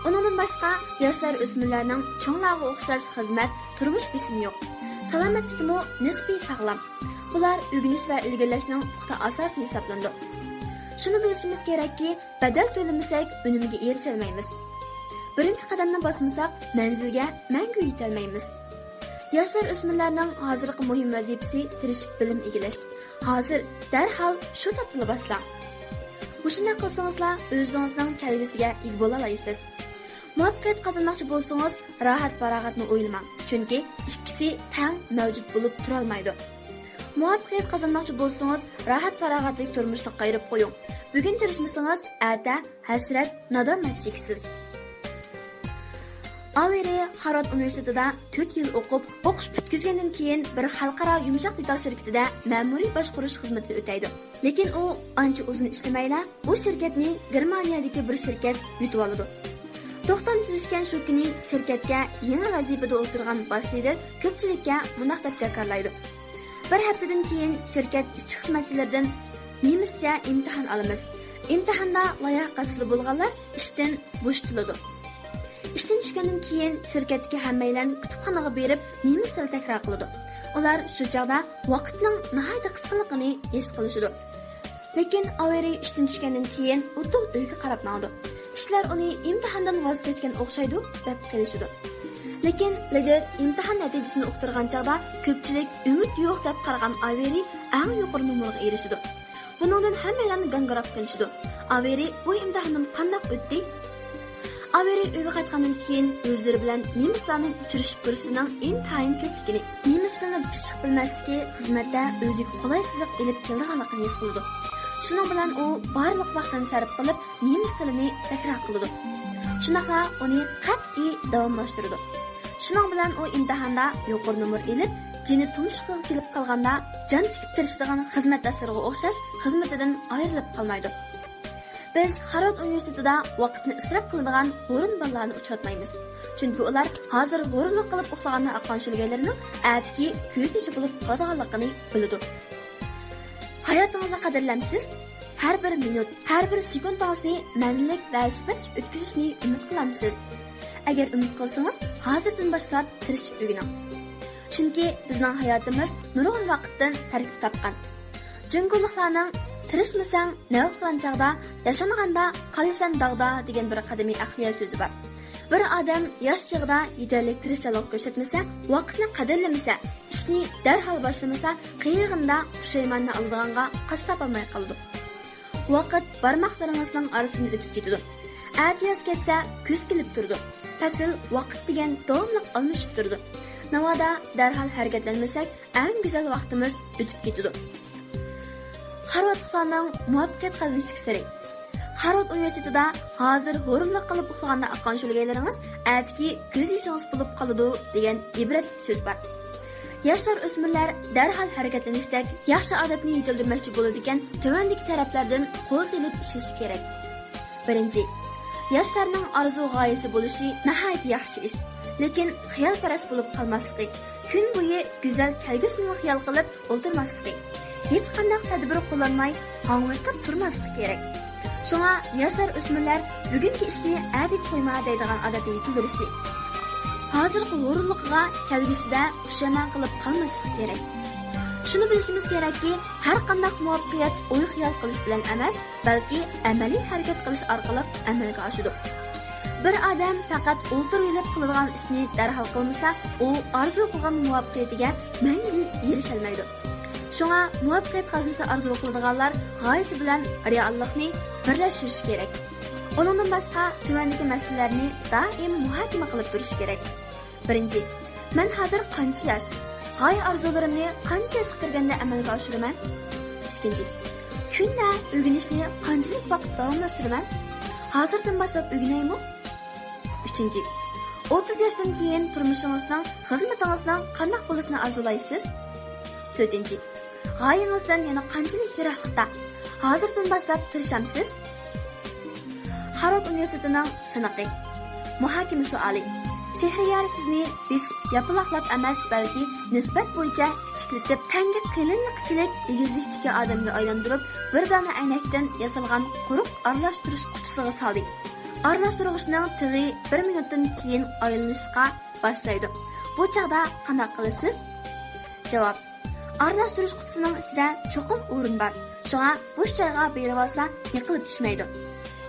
ئۇنىڭدىن باشقا، ياشلار ئۆسمۈرلەرنىڭ چوڭلارغا ئوخشاش خىزمەت، تۇرمۇش بېسىمى يوق. سالامەتلىكىمۇ نىسپىي ساغلام. بۇلار ئۆگىنىش ۋە ئىلگىرىلەشنىڭ پۇختا ئاساسى ھېسابلىنىدۇ. شۇنى بىلىشىمىز كېرەككى، بەدەل تۆلىمىسەك، ئۈنۈمگە ئېرىشەلمەيمىز. بىرىنچى قەدەمنى باسمىساق، مەنزىلگە مەڭگۈ يېتەلمەيمىز. ياشلار ئۆسمۈرلەرنىڭ ھازىرقى مۇھىم ۋەزىپىسى تىرىشىپ بىلىم ئىگىلەش. ھازىر، دەرھال شۇ تاپتىلا باشلاڭ. مۇشۇنداق قىلسىڭىزلا، ئۆزىڭىزنىڭ كەلگۈسىگە ئىگە بولالايسىز. مۇۋەپپەقىيەت قازانماقچى بولسىڭىز، راھەت-پاراغەتنى ئويلىماڭ، چۈنكى ئىككىسى تەڭ مەۋجۇت بولۇپ تۇرالمايدۇ. مۇۋەپپەقىيەت قازانماقچى بولسىڭىز، راھەت-پاراغەتلىك تۇرمۇشنى قايرىپ قويۇڭ. بۈگۈن تىرىشمىسىڭىز، ئەتە ھەسرەت، نادامەت چېكىسىز. ئاۋېرى خارۋارد ئۇنىۋېرسىتېتىدا تۆت يىل ئوقۇپ، ئوقۇش پۈتكۈزگەندىن كېيىن بىر خەلقئارا يۇمشاق دېتال شىركىتىدە مەمۇرىي باشقۇرۇش خىزمىتىنى ئۆتەيدۇ. لېكىن ئۇ ئانچە ئۇزۇن ئىشلىمەيلا، بۇ شىركەتنى گېرمانىيەدىكى بىر شىركەت يۇتۇۋالىدۇ. توختام تۈزۈشكەن شۇ كۈنى شىركەتكە يېڭى ۋەزىپىدە ئولتۇرغان باش لىدىر كۆپچىلىككە مۇنداق دەپ جاكارلايدۇ: بىر ھەپتىدىن كېيىن شىركەت ئىشچى-خىزمەتچىلىرىدىن نېمىسچە ئىمتىھان ئالىمىز. ئىمتىھاندا لاياقەتسىز بولغانلار ئىشتىن بوشىتىلىدۇ. ئىشتىن چۈشكەندىن كېيىن شىركەتتىكى ھەممەيلەن كۇتۇپخانىغا بېرىپ نېمىس تىلى تەكرار قىلىدۇ. ئۇلار شۇ چاغدا ۋاقىتنىڭ ناھايىتى قىسقىلىقىنى ھېس قىلىشىدۇ. لېكىن ئاۋېرى ئىشتىن چۈشكەندىن كېيىن ئۇدۇل ئۆيگە قاراپ ماڭىدۇ. كىشىلەر ئۇنى ئىمتىھاندىن ۋاز كەچكەن ئوخشايدۇ دەپ قېلىشىدۇ. لېكىن لىدېر ئىمتىھان نەتىجىسىنى ئۇقتۇرغان چاغدا كۆپچىلىك ئۈمىد يوق دەپ قارىغان ئاۋېرى ئەڭ يۇقىرى نومۇرغا ئېرىشىدۇ. بۇنىڭدىن ھەممەيلەن گاڭگىراپ قېلىشىدۇ. ئاۋېرى بۇ ئىمتىھاندىن قانداق ئۆتتى؟ ئاۋېرى ئۆيگە قايتقاندىن كېيىن ئۆزلىرى بىلەن نېمىسلارنىڭ ئۇچرىشىش پۇرسىتىنىڭ ئىنتايىن كۆپلۈكىنى، نېمىس تىلىنى پىششىق بىلمەسلىكى خىزمەتتە ئۆزىگە قولايسىزلىق ئېلىپ كېلىدىغانلىقىنى ھېس قىلىدۇ. شۇنىڭ بىلەن ئۇ بارلىق ۋاقتىنى سەرپ قىلىپ، نېمىس تىلىنى تەكرار قىلىدۇ. شۇنداقلا ئۇنى قەتئىي داۋاملاشتۇرىدۇ. شۇنىڭ بىلەن ئۇ ئىمتىھاندا يۇقىرى نومۇر ئېلىپ، جېنى تۇمشۇقىغا كېلىپ قالغاندا، جان تىكىپ تىرىشىدىغان خىزمەتداشلىرىغا ئوخشاش خىزمىتىدىن ئايرىلىپ قالمايدۇ. بىز خارۋارد ئۇنىۋېرسىتېتىدا ۋاقىتنى ئىسراپ قىلىدىغان ھۇرۇن بالىلارنى ئۇچراتمايمىز. چۈنكى ئۇلار ھازىر ھۇرۇنلۇق قىلىپ ئۇخلىغاندا ئاققان شۆلگەيلىرىنىڭ ئەتىكى كۆز يېشى بولۇپ قالىدىغانلىقىنى بىلىدۇ. ھاياتىڭىزنى قەدىرلەمسىز؟ ھەر بىر مىنۇت، ھەر بىر سېكۇنتىڭىزنى مەنىلىك ۋە سۈپەتلىك ئۆتكۈزۈشنى ئۈمىد قىلامسىز؟ ئەگەر ئۈمىد قىلسىڭىز، ھازىردىن باشلاپ تىرىشىپ ئۆگىنىڭ. چۈنكى بىزنىڭ ھاياتىمىز نۇرغۇن ۋاقىتتىن تەركىب تاپقان. جۇڭگولۇقلارنىڭ «تىرىشمىساڭ، نەۋە قىلغان چاغدا، ياشانغاندا قالىسەن داغدا» دېگەن بىر قەدىمىي ئەقلىيە سۆزى بار. بىر ئادەم ياش چېغىدا يېتەرلىك تىرىشچانلىق كۆرسەتمىسە، ۋاقىتنى قەدىرلىمىسە، ئىشنى دەرھال باشلىمىسا، قېرىغىنىدا پۇشايماننى ئالىدىغانغا قاچا تاپالماي قالىدۇ. ۋاقىت بارماقلىرىڭىزنىڭ ئارىسىدىن ئۆتۈپ كېتىدۇ. ئەتىياز كەتسە، كۈز كېلىپ تۇرىدۇ. پەسىل، ۋاقىت دېگەن داۋاملىق ئالمىشىپ تۇرىدۇ. ناۋادا دەرھال ھەرىكەتلەنمىسەك، ئەڭ گۈزەل ۋاقتىمىز ئۆتۈپ كېتىدۇ. خارۋاردلىقلارنىڭ مۇۋەپپەقىيەت قازىنىشتىكى سىرى. خارۋارد ئۇنىۋېرسىتېتىدا «ھازىر ھۇرۇنلۇق قىلىپ ئۇخلىغاندا ئاققان شۆلگەيلىرىڭىز ئەتىكى كۆز يېشىڭىز بولۇپ قالىدۇ» دېگەن ئىبرەتلىك سۆز بار. ياشلار، ئۆسمۈرلەر دەرھال ھەرىكەتلىنىشتەك ياخشى ئادەتنى يېتىلدۈرمەكچى بولىدىكەن، تۆۋەندىكى تەرەپلەردىن قول سېلىپ ئىشلىشى كېرەك. بىرىنچى، ياشلارنىڭ ئارزۇ غايىسى بولۇشى ناھايىتى ياخشى ئىش، لېكىن خىيالپەرەس بولۇپ قالماسلىقى، كۈن بويى گۈزەل كەلگۈسىنىلا خىيال قىلىپ ئولتۇرماسلىقى، ھېچقانداق تەدبىر قوللانماي ھاڭۋېقىپ تۇرماسلىقى كېرەك. شۇڭا ياشلار، ئۆسمۈرلەر بۈگۈنكى ئىشنى ئەتىگە قويما دەيدىغان ئادەتنى يېتىلدۈرۈشى، ھازىرقى ھۇرۇنلۇقىغا كەلگۈسىدە پۇشايمان قىلىپ قالماسلىقى كېرەك. شۇنى بىلىشىمىز كېرەككى، ھەر قانداق مۇۋەپپەقىيەت ئوي-خىيال قىلىش بىلەن ئەمەس، بەلكى ئەمەلىي ھەرىكەت قىلىش ئارقىلىق ئەمەلگە ئاشىدۇ. بىر ئادەم پەقەت ئولتۇرۇۋېلىپ قىلىدىغان ئىشنى دەرھال قىلمىسا، ئۇ ئارزۇ قىلغان مۇۋەپپەقىيىتىگە مەڭگۈ ئېرىشەلمەيدۇ. شۇڭا مۇۋەپپەقىيەت قازىنىشنى ئارزۇ قىلىدىغانلار غايىسى بىلەن رېئاللىقنى بىرلەشتۈرۈشى كېرەك. ئۇنىڭدىن باشقا، تۆۋەندىكى مەسىلىلەرنى دائىم مۇھاكىمە قىلىپ تۇرۇشى كېرەك. بىرىنچى، مەن ھازىر قانچە ياش؟ غايە، ئارزۇلىرىمنى قانچە ياشقا كىرگەندە ئەمەلگە ئاشۇرىمەن؟ ئىككىنچى، كۈندە ئۆگىنىشنى قانچىلىك ۋاقىت داۋاملاشتۇرىمەن؟ ھازىردىن باشلاپ ئۆگىنەيمۇ؟ ئۈچىنچى، ئوتتۇز ياشتىن كېيىن تۇرمۇشىڭىزنىڭ، خىزمىتىڭىزنىڭ قانداق بولۇشىنى ئارزۇلايسىز؟ تۆتىنچى، غايىڭىزدىن يەنە قانچىلىك يىراقلىقتا؟ ھازىردىن باشلاپ تىرىشامسىز؟ خارۋارد ئۇنىۋېرسىتېتىنىڭ سىنىقى. مۇھاكىمە سوئالى. سېھىرگەر سىزنى بېسىپ، ياپىلاقلاپ ئەمەس، بەلكى نىسبەت بويىچە كىچىكلىتىپ، تەڭگە قېلىنلىقچىلىك ئېگىزلىكتىكى ئادەمگە ئايلاندۇرۇپ، بىر دانە ئەينەكتىن ياسالغان قۇرۇق ئارىلاشتۇرۇش قۇتىسىغا سالدى. ئارىلاشتۇرغۇچنىڭ تىغى بىر مىنۇتتىن كېيىن ئايلىنىشقا باشلايدۇ. بۇ چاغدا قانداق قىلىسىز؟ جاۋاب. ئارىلاشتۇرۇش قۇتىسىنىڭ ئىچىدە چوقۇم ئورۇن بار. شۇڭا بوش جايغا بېرىۋالسا، يىقىلىپ چۈشمەيدۇ.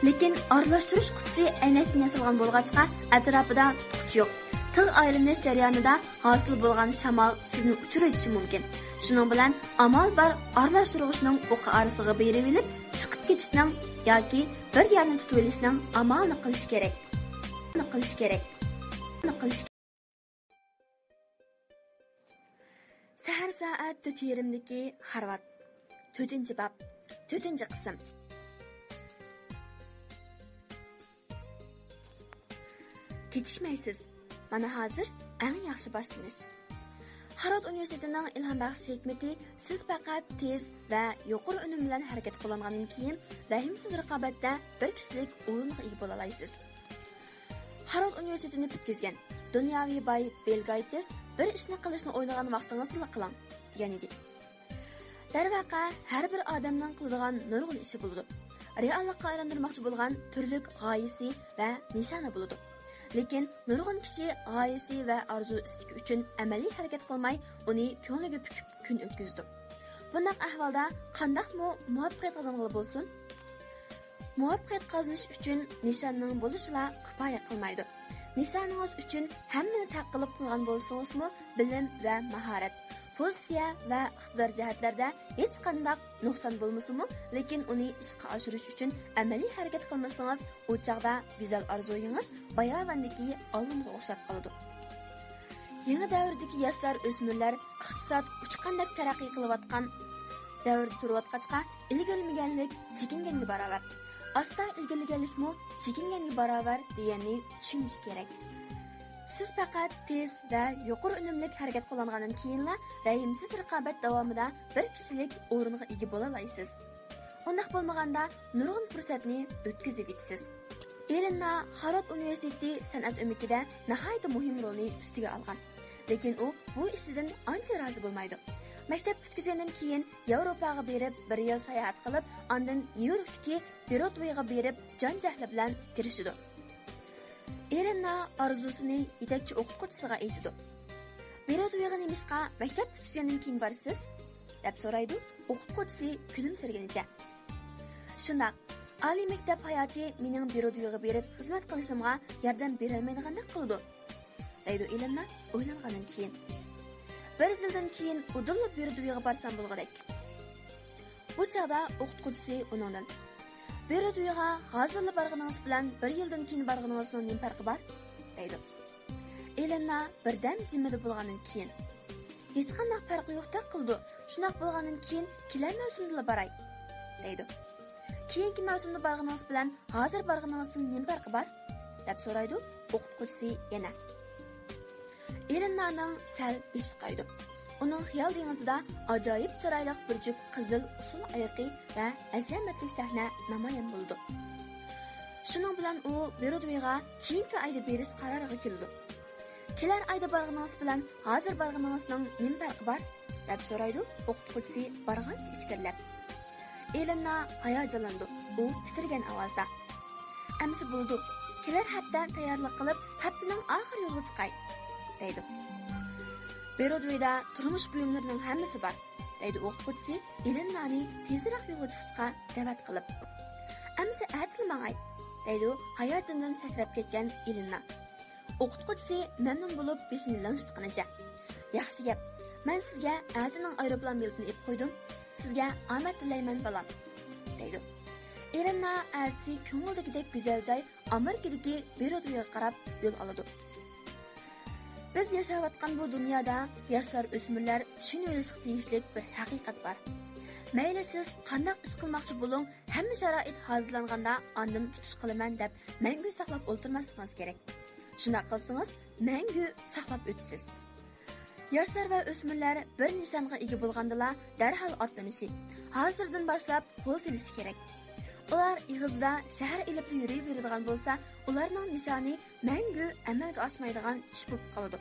لېكىن ئارىلاشتۇرۇش قۇتىسى ئەينەكتىن ياسالغان بولغاچقا، ئەتراپىدا تۇتقۇچ يوق. تىغ ئايلىنىش جەريانىدا ھاسىل بولغان شامال سىزنى ئۇچۇرۇۋېتىشى مۇمكىن. شۇنىڭ بىلەن ئامال بار ئارىلاشتۇرغۇچنىڭ ئوقى ئارىسىغا بېرىۋېلىپ، چىقىپ كېتىشنىڭ ياكى بىر يەرنى تۇتۇۋېلىشنىڭ ئامالىنى قىلىش كېرەك. قىلىش كېرەك. قىلىش سەھەر سائەت تۆت يېرىمدىكى خارۋارد. تۆتىنچى باب، تۆتىنچى قىسىم. كېچىكمەيسىز. مانا ھازىر ئەڭ ياخشى باشلىنىش. خارۋارد ئۇنىۋېرسىتېتىنىڭ ئىلھام بەخش ھېكمىتى سىز پەقەت تېز ۋە يۇقىرى ئۈنۈم بىلەن ھەرىكەت قىلغاندىن كېيىن رەھىمسىز رىقابەتتە بىر كىشىلىك ئورۇنغا ئىگە بولالايسىز. خارۋارد ئۇنىۋېرسىتېتىنى پۈتكۈزگەن دۇنياۋى باي بىل گېيتس، بىر ئىشنى قىلىشنى ئويلىغان ۋاقتىڭىزدىلا قىلىڭ، دېگەن ئىدى. دەرۋەقە، ھەر بىر ئادەمنىڭ قىلىدىغان نۇرغۇن ئىشى بولىدۇ. رېئاللىققا ئايلاندۇرماقچى بولغان تۈرلۈك غايىسى ۋە نىشانى بولىدۇ. لېكىن نۇرغۇن كىشى غايىسى ۋە ئارزۇ ئىستىكى ئۈچۈن ئەمەلىي ھەرىكەت قىلماي، ئۇنى كۆڭلىگە پۈكۈپ كۈن ئۆتكۈزىدۇ. بۇنداق ئەھۋالدا قانداقمۇ مۇۋەپپەقىيەت قازانغىلى بولسۇن؟ مۇۋەپپەقىيەت قازىنىش ئۈچۈن نىشاننىڭ بولۇشىلا كۇپايە قىلمايدۇ. نىشانىڭىز ئۈچۈن ھەممىنى تەق قىلىپ قويغان بولسىڭىزمۇ، بىلىم ۋە ماھارەت، پوزىتسىيە ۋە ئىقتىدار جەھەتلەردە ھېچقانداق نۇقسان بولمىسىمۇ، لېكىن ئۇنى ئىشقا ئاشۇرۇش ئۈچۈن ئەمەلىي ھەرىكەت قىلمىسىڭىز، ئۇ چاغدا گۈزەل ئارزۇيىڭىز باياۋاندىكى ئالۋۇنغا ئوخشاپ قالىدۇ. يېڭى دەۋردىكى ياشلار، ئۆسمۈرلەر ئىقتىساد ئۇچقاندەك تەرەققىي قىلىۋاتقان دەۋردە تۇرۇۋاتقاچقا، ئىلگىرىلىمىگەنلىك چېكىنگەنگە باراۋەر. ئاستا ئىلگىرىلىگەنلىكمۇ چېكىنگەنگە باراۋەر دېگەننى چۈشىنىش كېرەك. سىز پەقەت تېز ۋە يۇقىرى ئۈنۈملۈك ھەرىكەت قوللانغاندىن كېيىنلا رەھىمسىز رىقابەت داۋامىدا بىر كىشىلىك ئورۇنغا ئىگە بولالايسىز. ئۇنداق بولمىغاندا، نۇرغۇن پۇرسەتنى ئۆتكۈزۈۋېتىسىز. ئېلىنا خارۋارد ئۇنىۋېرسىتېتى سەنئەت ئۆمىكىدە ناھايىتى مۇھىم رولنى ئۈستىگە ئالغان. لېكىن ئۇ بۇ ئىشىدىن ئانچە رازى بولمايدۇ. مەكتەپ پۈتكۈزگەندىن كېيىن ياۋروپاغا بېرىپ، بىر يىل ساياھەت قىلىپ، ئاندىن نيۇ يوركتىكى برودۋېيغا بېرىپ، جان-جەھلى بىلەن تىرىشىدۇ. ئېلىنا ئارزۇسىنى يېتەكچى ئوقۇتقۇچىسىغا ئېيتىدۇ. «برودۋېيغا نېمىشقا مەكتەپ پۈتكۈزگەندىن كېيىن بارىسىز؟» دەپ سورايدۇ ئوقۇتقۇچىسى كۈلۈمسىرىگىنىچە. «شۇنداق، ئالىي مەكتەپ ھاياتى مېنىڭ برودۋېيغا بېرىپ خىزمەت قىلىشىمغا ياردەم بېرەلمەيدىغاندەك قىلىدۇ»، دەيدۇ ئېلىنا ئويلانغاندىن كېيىن. «بىر يىلدىن كېيىن ئۇدۇللا برودۋېيغا بارسام بولغۇدەك.» بۇ چاغدا ئوقۇتقۇچىسى ئۇنىڭدىن: «برودۋېيغا ھازىرلا بارغىنىڭىز بىلەن بىر يىلدىن كېيىن بارغىنىڭىزنىڭ نېمە پەرقى بار؟» دەيدۇ. ئېلىنا بىردەم جىممىدە بولغاندىن كېيىن: «ھېچقانداق پەرقى يوقتەك قىلىدۇ، شۇنداق بولغاندىن كېيىن كېلەر مەۋسۇمدىلا باراي.» دەيدۇ. «كېيىنكى مەۋسۇمدا بارغىنىڭىز بىلەن ھازىر بارغىنىڭىزنىڭ نېمە پەرقى بار؟» دەپ سورايدۇ ئوقۇتقۇچىسى يەنە. ئېلىنانىڭ سەل بېشى قايىدۇ. ئۇنىڭ خىيال دېڭىزىدا ئاجايىپ چىرايلىق بىر جۈپ قىزىل ئۇسسۇل ئايىقى ۋە ھەشەمەتلىك سەھنە نامايان بولىدۇ. شۇنىڭ بىلەن ئۇ برودۋېيغا كېيىنكى ئايدا بېرىش قارارىغا كېلىدۇ. «كېلەر ئايدا بارغىنىڭىز بىلەن ھازىر بارغىنىڭىزنىڭ نېمە پەرقى بار؟» دەپ سورايدۇ ئوقۇتقۇچىسى بارغانچە ئىچكىرىلەپ. ئېلىنا ھاياجانلىنىدۇ. ئۇ تىترىگەن ئاۋازدا: «ئەمسە بولىدۇ. كېلەر ھەپتە تەييارلىق قىلىپ، ھەپتىنىڭ ئاخىرى يولغا چىقاي.» دەيدۇ. «برودۋېيدا تۇرمۇش بۇيۇملىرىنىڭ ھەممىسى بار.» دەيدۇ ئوقۇتقۇچىسى ئېلىنانى تېزرەك يولغا چىقىشقا دەۋەت قىلىپ. «ئەمسە ئەتىلا ماڭاي.» دەيدۇ ھاياجاندىن سەكرەپ كەتكەن ئېلىنا. ئوقۇتقۇچىسى مەمنۇن بولۇپ بېشىنى لىڭشىتقىنىچە: «ياخشى گەپ. مەن سىزگە ئەتىنىڭ ئايروپىلان بېلىتىنى ئېلىپ قويدۇم. سىزگە ئامەت تىلەيمەن، بالام.» دەيدۇ. ئېلىنا ئەتىسى كۆڭۈلدىكىدەك گۈزەل جاي ئامېرىكىدىكى برودۋېيغا قاراپ يول ئالىدۇ. بىز ياشاۋاتقان بۇ دۇنيادا ياشلار، ئۆسمۈرلەر چۈشىنىۋېلىشقا تېگىشلىك بىر ھەقىقەت بار. مەيلى سىز قانداق ئىش قىلماقچى بولۇڭ، ھەممە شارائىت ھازىرلانغاندا ئاندىن تۇتۇش قىلىمەن دەپ مەڭگۈ ساقلاپ ئولتۇرماسلىقىڭىز كېرەك. شۇنداق قىلسىڭىز، مەڭگۈ ساقلاپ ئۆتىسىز. ياشلار ۋە ئۆسمۈرلەر بىر نىشانغا ئىگە بولغاندىلا، دەرھال ئاتلىنىشى، ھازىردىن باشلاپ قول سېلىشى كېرەك. ئۇلار ئېغىزدا شەھەر ئېلىپلا يۈرۈۋېرىدىغان بولسا، ئۇلارنىڭ نىشانى مەڭگۈ ئەمەلگە ئاشمايدىغان چۈش بولۇپ قالىدۇ.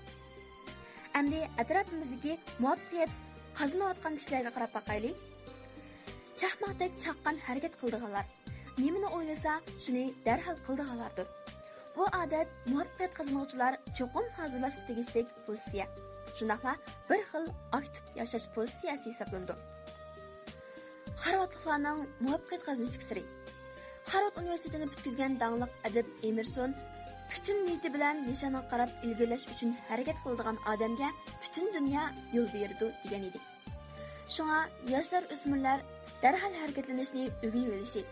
ئەمدى ئەتراپىمىزدىكى مۇۋەپپەقىيەت قازىنىۋاتقان كىشىلەرگە قاراپ باقايلى. چاقماقتەك چاققان ھەرىكەت قىلىدىغانلار، نېمىنى ئويلىسا، شۇنى دەرھال قىلىدىغانلاردۇر. بۇ ئادەت مۇۋەپپەقىيەت قازانغۇچىلار چوقۇم ھازىرلاشقا تېگىشلىك پوزىتسىيە، شۇنداقلا بىر خىل ئاكتىپ ياشاش پوزىتسىيەسى ھېسابلىنىدۇ. خارۋاردلىقلارنىڭ مۇۋەپپەقىيەت قازىنىشتىكى سىرى. خارۋارد ئۇنىۋېرسىتېتىنى پۈتكۈزگەن داڭلىق ئەدىب ئېمېرسون پۈتۈن نىيىتى بىلەن نىشانغا قاراپ ئىلگىرىلەش ئۈچۈن ھەرىكەت قىلىدىغان ئادەمگە پۈتۈن دۇنيا يول بېرىدۇ، دېگەن ئىدى. شۇڭا ياشلار، ئۆسمۈرلەر دەرھال ھەرىكەتلىنىشنى ئۆگىنىۋېلىشى،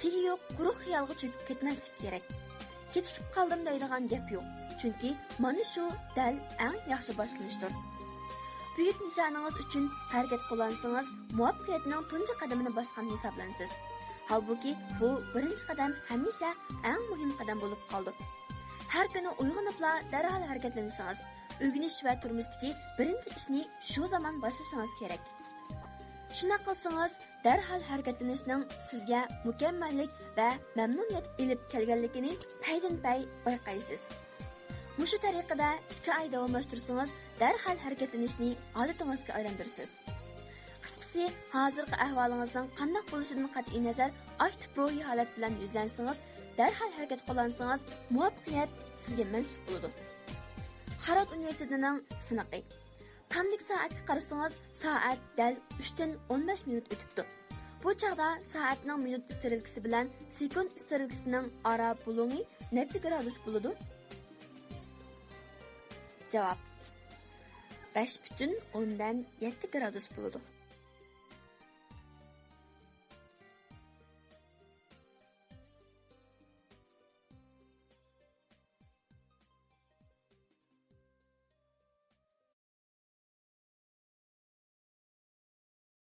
تېگى يوق قۇرۇق خىيالغا چۆكۈپ كەتمەسلىكى كېرەك. كېچىكىپ قالدىم دەيدىغان گەپ يوق، چۈنكى مانا شۇ دەل ئەڭ ياخشى باشلىنىشتۇر. بۈيۈك نىشانىڭىز ئۈچۈن ھەرىكەت قوللانسىڭىز، مۇۋەپپەقىيەتنىڭ تۇنجى قەدىمىنى باسقان ھېسابلىنىسىز. ھالبۇكى، بۇ بىرىنچى قەدەم ھەمىشە ئەڭ مۇھىم قەدەم بولۇپ قالىدۇ. ھەر كۈنى ئويغىنىپلا دەرھال ھەرىكەتلىنىشىڭىز، ئۆگىنىش ۋە تۇرمۇشتىكى بىرىنچى ئىشنى شۇ زامان باشلىشىڭىز كېرەك. شۇنداق قىلسىڭىز، دەرھال ھەرىكەتلىنىشنىڭ سىزگە مۇكەممەللىك ۋە مەمنۇنىيەت ئېلىپ كەلگەنلىكىنى پەيدىنپەي بايقايسىز. مۇشۇ تەرىقىدە ئىككى ئاي داۋاملاشتۇرسىڭىز، دەرھال ھەرىكەتلىنىشنى ئادىتىڭىزگە ئايلاندۇرىسىز. قىسقىسى، ھازىرقى ئەھۋالىڭىزنىڭ قانداق بولۇشىدىن قەتئىينەزەر، ئاكتىپ روھىي ھالەت بىلەن يۈزلەنسىڭىز، دەرھال ھەرىكەتكە قوللانسىڭىز، مۇۋەپپەقىيەت سىزگە مەنسۇپ بولىدۇ. خارۋارد ئۇنىۋېرسىتېتىنىڭ سىنىقى. تامدىكى سائەتكە قارىسىڭىز، سائەت دەل ئۈچتىن ئون بەش مىنۇت ئۆتۈپتۇ. بۇ چاغدا سائەتنىڭ مىنۇت ئىسترېلكىسى بىلەن سېكۇنت ئىسترېلكىسىنىڭ ئارا بۇلۇڭى نەچچە گرادۇس بولىدۇ؟ جاۋاب، بەش پۈتۈن ئوندىن يەتتە گرادۇس بولىدۇ.